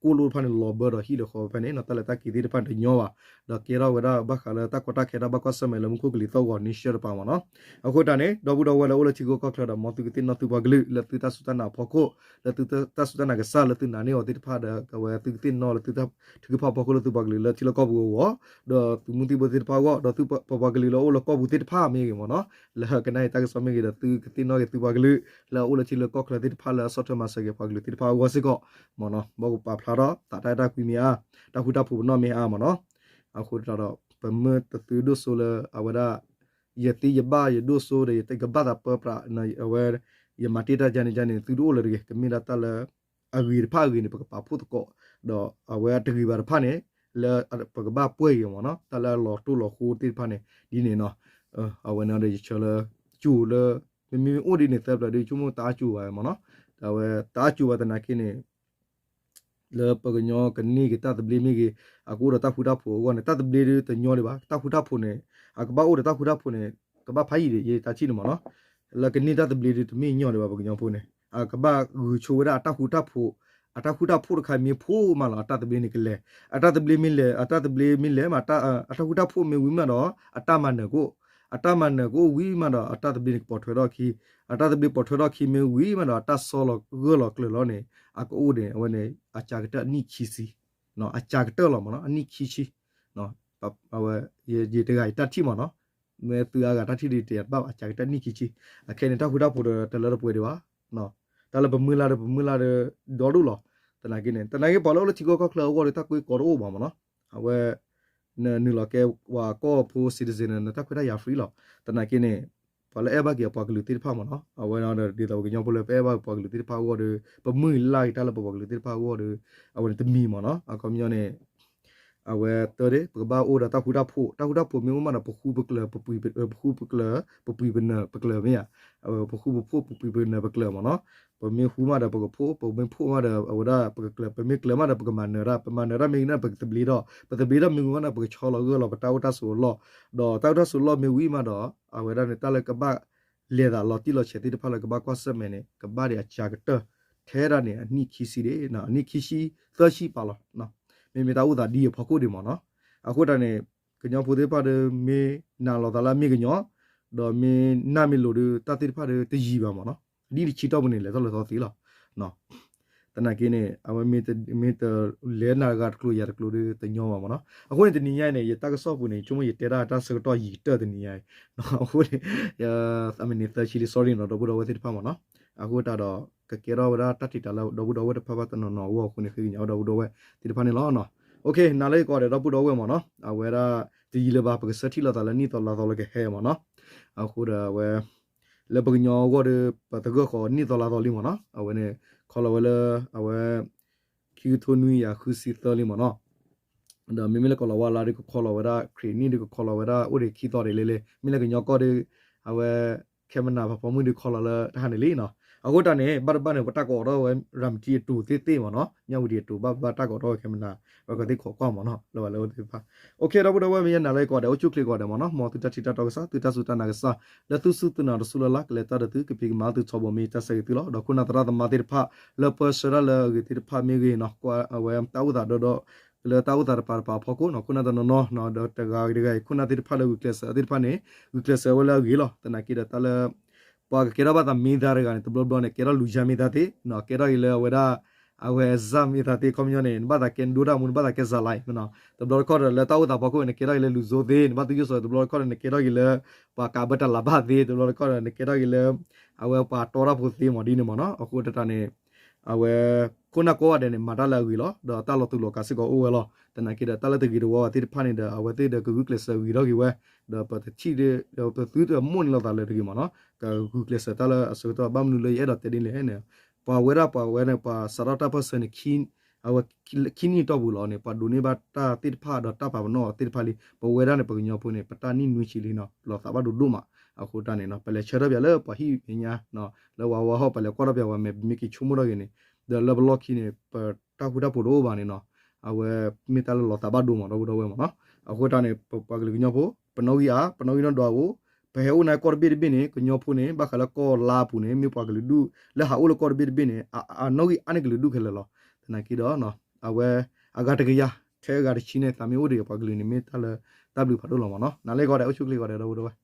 ကိၣ်လိၣ်တဖၣ်န့ၣ် လီၤဘၢဒီးဟံၣ်ဒီးဃီဖဲန့ၣ်နီၤ, တၢ်လဲၤတၢ်က့ၤသ့ၣ်တဖၣ်န့ၣ်တညီဘၣ်, ဒီးကဲထီၣ်ဝဲဒၣ်ဘၣ်ဃးလၢတၢ်ကီတၢ်ခဲတၢ်ဘၣ်ကွၢ်ဆၢၣ်မဲာ်လၢမူခိၣ်ကလံၤသီၣ်ဂီၤန့ၣ် ရှဲတပၤမ့ၢ်နီၤ. အဃိတၢ်န့ၣ် ဒီပုၢ်ဒီဝဲၢ်လၢအိၣ်လၢထံကီၢ်ကီၢ်ချၢဒီး မ်သုကသ့ၣ်နီၣ်သုပှၤကလုာ် လၢသုတၢ်စူၢ်တၢ်နာ်အဖီခိၣ် လၢသုတၢ်စူၢ်တၢ်နာ်ကစၢ်လၢသုနာ်န့ၢ်အီၤသ့ၣ်တဖၣ်ဒီး အဝဲသုကသ့ၣ်နီၣ်လၢသုတၢ်ထုကဖၣ်ဖီခိၣ်လၢသုပှၤကလုာ်လၢထံလီၢ်ကီၢ်ပူၤအဂီၢ်, ဒီးသုးမုၢ်သံၣ်ဘိသ့ၣ်တဖၣ်အဂီၢ် ဒီးသုပပှၤကလုာ်လၢအအိၣ်လၢကီၢ်ပူၤသ့ၣ်တဖၣ်မ့ၢ်ဂ့ၤမ့ၢ်နီၤ, လၢကနၣ်အံၤတၢ်ကစီၣ်မ့ၢ်ဂ့ၤဒီး သုကသ့ၣ်နီၣ်က့ၤသုပှၤကလုာ် လၢအအိၣ်လၢထံလီၢ်ကီၢ်ချၢသ့ၣ်တဖၣ်လၢအဆီၣ်ထွဲမၤစၢၤက့ၤပှၤကလုာ်သ့ၣ်တဖၣ်အဂီၢ်စ့ၢ်ကီးမ့ၢ်နီၤ, ဘၣ်ကပာ်ဖျါထီၣ်သးတၢ်အဲၣ်တၢ်ကွံမ့ၢ်အါ, တၢ်ဃူတၢ်ဖိးပနီၣ်မ့ၢ်အါမ့ၢ်နီၤ. အဃိသတးဒီး ပမ့ၢ်တသုဒိၣ်စိလၢအဝဲဒၣ် ယသ့ယဘၣ်ယဒိၣ်စိဒီး ယကဘၣ်သးပၢပြး အဝဲ ယမၤတ့ၢ်တၢ်ယါန့ၣ်ယါန့ၣ် သုတအိၣ်လၢၤတဂ့ၤ, ကမ့ၢ်ဒၣ်တၢ်လၢ အဂ့ၤတဖၣ်အဂ့ၤန့ၣ် ပကပာ်ဖှိၣ်သကိး, ဒီးအဝဲအတဂ့ၤဘၣ်တဖၣ်န့ၣ် လၢပကဘၣ်ပှဲၢ်က့ၤမ့ၢ်နီၤ, တၢ်လၢအလီၤတိၢ်လီၤဃိသ့ၣ်တဖၣ်န့ၣ် ဒ်န့ၣ်နီၤ, အဝဲန့ၣ်ဒီးယဆၢလၢ ကၠိလၢ မ့မ့ၢ်အိၣ်ဒ်န့ၣ်သၢပျၢၤဒီး ယဆိကမိၣ်တအါကၠိဘၣ်မ့ၢ်နီၤ, အဝဲတအါကၠိဘၣ်သနာ်က့န့ၣ် လၢပကညီကန့ၢ်က့ၤတၢ်သဘျ့မ့ၢ်ဂ့ၤ, အကအိၣ်ဒီးတၢ်ဃူတၢ်ဖိးအဂီၢ်န့ၣ် တၢ်သဘျ့ဒုးတညီဒံးဘၣ်, တၢ်ဃူတၢ်ဖိးန့ၣ် အကဘၣ်အိၣ်ဒီးတၢ်ဃူတၢ်ဖိးန့ၣ် ကဘၣ်ဖးယံာ်ဒံး ယတၢ်ထံၣ်န့ၣ်မ့ၢ်နီၤ, လၢကန့ၢ်တၢ်သဘျ့ဒုးတမ့ၢ်ညီဒံးဘၣ် ပကညီဖိန့ၣ်, အကဘၣ်ဂုာ်ဆိဝဲဒၣ်အတၢ်ဃူတၢ်ဖိး, အတၢ်ဃူတၢ်ဖိးတခါမ့ၢ်ဖိးမးလီၤ အတၢ်သဘျ့န့ၣ်ကလဲၤ, အတၢ်သဘျ့မ့ၢ်လဲၤ အတၢ်သဘျ့မ့ၢ်လဲၤမး အတၢ်ဃူတၢ်ဖိးမ့ၢ်ဝံၤမးဒီး အတၢ်မၤနၢၤကအိၣ်, အတၢ်မၤနၢၤကအိၣ်ဝံၤမးဒီး အတၢ်သဘျ့န့ၣ်ကပိာ်ထွဲထီၣ်ခံ, အတၢ်သဘျ့ပိာ်ထွဲထီၣ်ခံမ့ၢ်ဝံၤမးဒီး အတၢ်ဆီလီၤဂၢၢ်လီၤကျၢၤလီၤန့ၣ် အကအိၣ်န့ၣ် အဝဲန့ၣ် အစှၤကတၢၢ်နံၣ်ခံဆံ, အစှၤကတၢၢ်လီၤမ့ၢ်နီၤ အနံၣ်ခံဆံ, အဝဲ ယတဂၤယတၢ်ထံၣ်မ့ၢ်နီၤ, မ့ၢ်သုအါဂၤတၢ်ထံၣ်ဒုးတဘၣ်ဘၣ် အစှၤကတၢၢ်နံၣ်ခံဆံ, အခဲအံၤန့ၣ် တၢ်ဃူတၢ်ဖိးဒီးတလၢတပှဲၤဒံးဘၣ်, တၢ်လၢပမုၢ်လၢ်ဒီးပမုၢ်လၢ်ဒီး ဒီဒူၣ်လီၤ, သနာ်က့န့ၣ် သနာ်က့ပှၤလၢအိၣ်လၢထံကီၢ်ကီၢ်ချၢအဂီၢ်ဒီး တၢ်ကွ့ကီတအိၣ်ဘၣ်မ့ၢ်နီၤ, အဝဲ နနုာ်လီၤကဲပှၤကီၢ်ဖိ citizen န့ၣ် နတၢ်ခွဲးတၢ်ယာ် free လီၤ, သနာ်က့န့ၣ် ပှၤလၢအဲၣ်ဘၣ်က့ၤအပှၤကလုာ်သ့ၣ်တဖၣ်မ့ၢ်နီၤ, အဝဲဒၣ်ဒ်သိးပကညီဖိလၢပအဲၣ်ဘၣ်ပှၤကလုာ်သ့ၣ်တဖၣ်အဂီၢ်ဒီး ပမုၢ်လၢ်က့ၤတၢ်လၢပပှၤကလုာ်သ့ၣ်တဖၣ်အဂီၢ်ဒီး အဝဲန့ၣ်တမံၤမ့ၢ်နီၤ, အခီပညီန့ၣ် အဝဲတၢ်ဒီး ပကဘၣ်အိၣ်ဒီးတၢ်ဃူတၢ်ဖိး, တၢ်ဃူတၢ်ဖိးမ့ၢ်အိၣ်မးဒီး ပဃူပကျၢၤ ပပှံၤပနၢၤပကျၢၤမ့ၢ်ဧါ, ပဃူပဖိး ပပှံၤပနၢၤပကျၢၤမ့ၢ်နီၤ, ပမ့ၢ်ဃူမးဒီးပကဖိး, ပမ့ၢ်ဖိးမးဒီးအဝဲဒၣ်ပကကျၢၤ, ပမ့ၢ်ကျၢၤမးဒီးပကမၤနၢၤတၢ်, ပမၤနၢၤတၢ်မ့ၢ်ဂ့ၤန့ၣ် ပကသဘျ့ထီၣ်, ပသဘျ့ထီၣ်မ့ၢ်ဂ့ၤမးဒီး ပကဆီလီၤဂၢၢ်လီၤပတၢ်အိၣ်တၢ်ဆိးအလီၢ်, ဒီးတၢ်အိၣ်တၢ်ဆိးအလီၢ်မ့ၢ်ဝံၤမးဒီး အဝဲဒၣ်န့ၣ် တၢ်လၢကဘၣ်လဲၤသးလီၤတံၢ်လီၤဆဲးသ့ၣ်တဖၣ်လၢကဘၣ်ကွၢ်ဆၢၣ်မဲာ်န့ၣ် ကဘၣ်ဒံးအစှၤကတၢၢ် ထဲဒၣ်န့ၣ် အနံၣ်ခံဆံဒံး, အနံၣ်ခံဆံ သၢဆံပာ်လီၤ, မ့မ့ၢ်တၢ်အိၣ်သးဒ်အံၤအဖီခိၣ်ဒံးမ့ၢ်နီၤ, အဃိတၢ်န့ၣ် ကညီဖိသ့ၣ်တဖၣ်ဒီး မ့ၢ်နာ်လီၤသးလၢအမ့ၢ်ကညီ, ဒီးမ့ၢ်နာ်မ့ၢ်လိၤဒီး တၢ်သ့ၣ်တဖၣ်ဒီးတယံာ်ဘၣ်မ့ၢ်နီၤ, ဒ်နဆံတီၢ်ပူၤန့ၣ် လဲၤထီၣ်လဲၤထီသ့လီၤ. သနာ်က့န့ၣ် အဝဲမ့ၢ်တလဲၤနၤတဂၤတကျိၤယၤတကျိၤဒီးတညီဘၣ်မ့ၢ်နီၤ. အဃိန့ၣ် တနံၤညါအံၤန့ၣ် ယတၢ်ကစီၣ်ပူၤန့ၣ် ဆိကမိၣ်ယတဲဒၣ်တၢ်ဆၢကတီၢ်ယံာ်ကတၢၢ်တနံၤညါအံၤ, အဃိန့ၣ် အမံးနံးသၢဆံလံ sorry နီၤ ဒီပုၢ်ဒီဝဲၢ်သ့ၣ်တဖၣ်မ့ၢ်နီၤ. အဃိတၢ်ဒီး ကကဲထီၣ်ဝဲဒၣ်တၢ်ထံၣ်တၢ်လၢဒီပုၢ်ဒီဝဲၢ်တဖၣ်ဘၣ်တနီၤနီၤအဂီၢ်အဃိန့ၣ် ဃ့ကညးဝဲဒီပုၢ်ဒီဝဲၢ်သ့ၣ်တဖၣ်န့ၣ်လီၤ. နၤလၢယကိးဂၤဒဲးဒီပုၢ်ဒီဝဲၢ်မ့ၢ်နီၤ အဝဲဒၣ် တယံာ်လၢၤဘၣ် ပကဆၢထံၣ်လိာ်သးလၢနံၣ်သီလါသီလၢကဟဲမ့ၢ်နီၤ. အဃိဒီးအဝဲ လၢပကညီအဂီၢ်ဒီး ပသဂၢၢ်ဃီၤနံၣ်သီလါသီလံမ့ၢ်နီၤ. အဝဲန့ၣ် ခီလီၤဝဲလၢ အဝဲ ခံကထိနွံကယၤဃုဆံသၢလံမ့ၢ်နီၤ. ဒီးမ့မ့ၢ်လၢကီၢ်လီၤဝါလါဒီးကခီလီၤဝဲဒၣ် ခရံာ်နံၣ်ဒီးကခီလီၤဝဲဒၣ်အိၣ်ဒံးခံသီဒံးလံလံ. မ့ၢ်လၢကညီကီၢ်ဒီး အဝဲ ခဲမနၤ ပှၤပိာ်မုၣ်ဒီးခီလီၤလၢတဟါန့ၣ်လံနီၤ. အဃိတၢ်န့ၣ် ဘၣ်တဘၣ်န့ၣ် ပတၢ်ကိးအီၤထီၣ်ဝဲ ရၤမတံအတိၤသ့ၣ်သ့ၣ်မ့ၢ်နီၤ. ညၣ်ဝတံၤအတိၤ ဘၣ်ဘၣ်တၢ်ကိးထီၣ်ဝဲခဲမနၤ ပကသ့ၣ်ခိးကွၢ်မ့ၢ်နီၤ လၢပှၤလၢအအိၣ်သ့ၣ်တဖၣ်. အိၣ်ခ့ ဒီပုၢ်ဒီဝဲၢ် မ့ၢ်ယဲနၤလၢယကိးဂၤဒဲး အိၣ်ဆူၣ်ချ့ကိးဂၤဒဲးမ့ၢ်နီၤ. မ်သုတၢ်ထံၣ်တၢ်တီကစၢ် သုတၢ်စူၢ်တၢ်နာ်ကစၢ် လၢသုစူၢ်သုနာ်တစူၢ်လၢ်လၢ် ကလဲၤတၢ်ဒီးသု ကဖံးကမၤသုထီဘိမ့ၢ်တၢ်ဆၢဂ့ၤသုလီၤ. ဒီးခိၣ်နၢ်သရၣ်သမါသ့ၣ်တဖၣ် လၢပၢဆှၢတၢ်လၢအဂ့ၤသ့ၣ်တဖၣ်မ့ၢ်ဂ့ၤနီၤ ကွၢ်အဝဲတၢ်အိၣ်သးဒီဒီ လၢတၢ်အိၣ်သးတပၤတပၤအဖီခိၣ်နီၤ ခိၣ်နၢ်တနီၤနီၤနီၤ ဒီးတဂၤဂ့ၤတဂၤအံၤ ခိၣ်နၢ်သ့ၣ်တဖၣ်လၢဂုာ်ကျဲးစၢးသ့ၣ်တဖၣ်န့ၣ် ဂုာ်ကျဲးစၢးဝဲလၢအဂ့ၤလီၤ. သနာ်က့ဒီးတၢ်လၢ ပှၤကကဲထီၣ်ဘၣ်သးမ့ၢ်သါတဂၤန့ၣ် တဘျီဘျီန့ၣ် ကဲထီၣ်လူၤယါမ့ၢ်သါသ့နီၤ ကဲထီၣ်က့ၤလၢအဝဲဒၣ် အဝဲစၢ်မ့ၢ်သါသ့ ခီပညီန့ၣ် နဘၣ်သးကဲဒိတၢ်မူ နဘၣ်သးကဲစၤလါအံၤနီၤ တဘျီတခီၣ်ဒီးလၢတၢ်အိၣ်သးဖီခိၣ်န့ၣ် ကဲထီၣ်က့ၤလၢလူၤစိသ့ နဘၣ်သးယူၢ်စိသ့ တဘျီတခီၣ်ဒီး နကဲထီၣ်က့ၤလၢ ပှၤကးဘၢတၢ်လၤဘၣ်သ့ တဘျီတခီၣ်ဒီး နကဲထီၣ်က့ၤလၢ အဝဲပှၤတီတၢ်ဖိသ့မ့ၢ်ဒ်န့ၣ်မ့ၢ်နီၤ. အဃိတၢ်န့ၣ် အဝဲ ခိၣ်နၢ်ကိးဂၤဒဲးန့ၣ် မၤတၢ်လၢအဂ့ၤလီၤ ဒီးတၢ်လီၤတူာ်လီၤကာ်စ့ၢ်ကီးအိၣ်ဝဲလီၤ. သနာ်က့ဒီးတၢ်လၢတဂ့ၤတဝါဘၣ်သ့ၣ်တဖၣ်န့ၣ်ဒီး အဝဲသ့ၣ်ဒီးကဂုာ်ကျဲးစၢးဂ့ၤထီၣ်က့ၤဝဲ ဒီးပတထံၣ်ဒီး ပသုတမိၣ်န့ၢ်လိာ်သးလၢတဂ့ၤမ့ၢ်နီၤ ကဂုာ်ကျဲးစၢးတၢ်လၢအဆၢကတီၢ် ဘၣ်မနုၤလၢယအဲၣ်ဒိးတဲဒ်လဲၣ်န့ၣ် ပှၤဝဲဒၣ်ပှၤဝဲန့ၣ် ပှၤစးထီၣ်တၢ်ပၢၢ်ဆၢန့ၣ် အဝဲ ခံနံၣ်အတီၢ်ပူၤလီၤန့ၣ် ပှၤဒိးန့ၢ်ဘၣ်တၢ်သ့ၣ်တဖၣ်ဒီးတၢ်ပာ်ပနီၣ်အီၤသ့ၣ်တဖၣ်လံ ပဝဲဒၣ်န့ၣ် ပကညီဖိန့ၣ် ပတၢ်နံၣ်နွံဆံလံနီၤ လီၤသးဘၣ်ဒိဒိၣ်မး. အဃိတၢ်န့ၣ်နီၤ ပလဲၤဆၢထၢၣ်ပၠးလၢပှၤဟံၣ်မဲာ်ညါ လၢဝၤဝါဟီၣ် ပလဲၤကွၢ်ထီၣ်ပၠးဝဲ မ့ၢ်ပမ့ၢ်က့ၤဆိကမိၣ်ထီၣ်က့ၤန့ၣ် ဒီးလၢပလီၢ်ခံန့ၣ် ပတၢ်ဃူတၢ်ဖိးတအိၣ်ဘၣ်န့ၣ်နီၤ အဝဲမ့ၢ်တၢ်လၢလီၤသးဘၣ်ဒိမး ဒီပုၢ်ဒီဝဲၢ်မ့ၢ်နီၤ. အဃိတၢ်န့ၣ် ပပှၤကလုာ်ကညီဖိ ပနီၣ်ဂံၢ်အါ ပနီၣ်ဂံၢ်နီၢ်ဒွးဧိၤ ပဟဲအိၣ်န့ၣ်ကီၢ်တဘ့ၣ်တဘ့ၣ်န့ၣ် ကညီဖိန့ၣ် ဘၣ်ဃးလၢကီၢ်လါအပူၤန့ၣ် မ့ၢ်ပှၤကလုာ်ဒူၣ် လၢဟးအိၣ်လၢကီၢ်တဘ့ၣ်တဘ့ၣ်န့ၣ် အနီၣ်ဂံၢ်အါန့ၢ်ကလုာ်ဒူၣ်ခဲလၢာ်လီၤ. သနာ်က့ဒီး အဝဲ အဂၤတကယၤ ထဲအဂၤတဆံန့ၣ် သးမ့ၢ်အိၣ်ဒံးပှၤကလုာ်န့ၣ် မ့ၢ်တၢ်လၢတၢ်ဘျုးဖးဒိၣ်လီၤမ့ၢ်နီၤ. နၤလၢကိးဂၤဒဲး အိၣ်ဆူၣ်ချ့ကိးဂၤဒဲး ဒီပုၢ်ဒီဝဲၢ်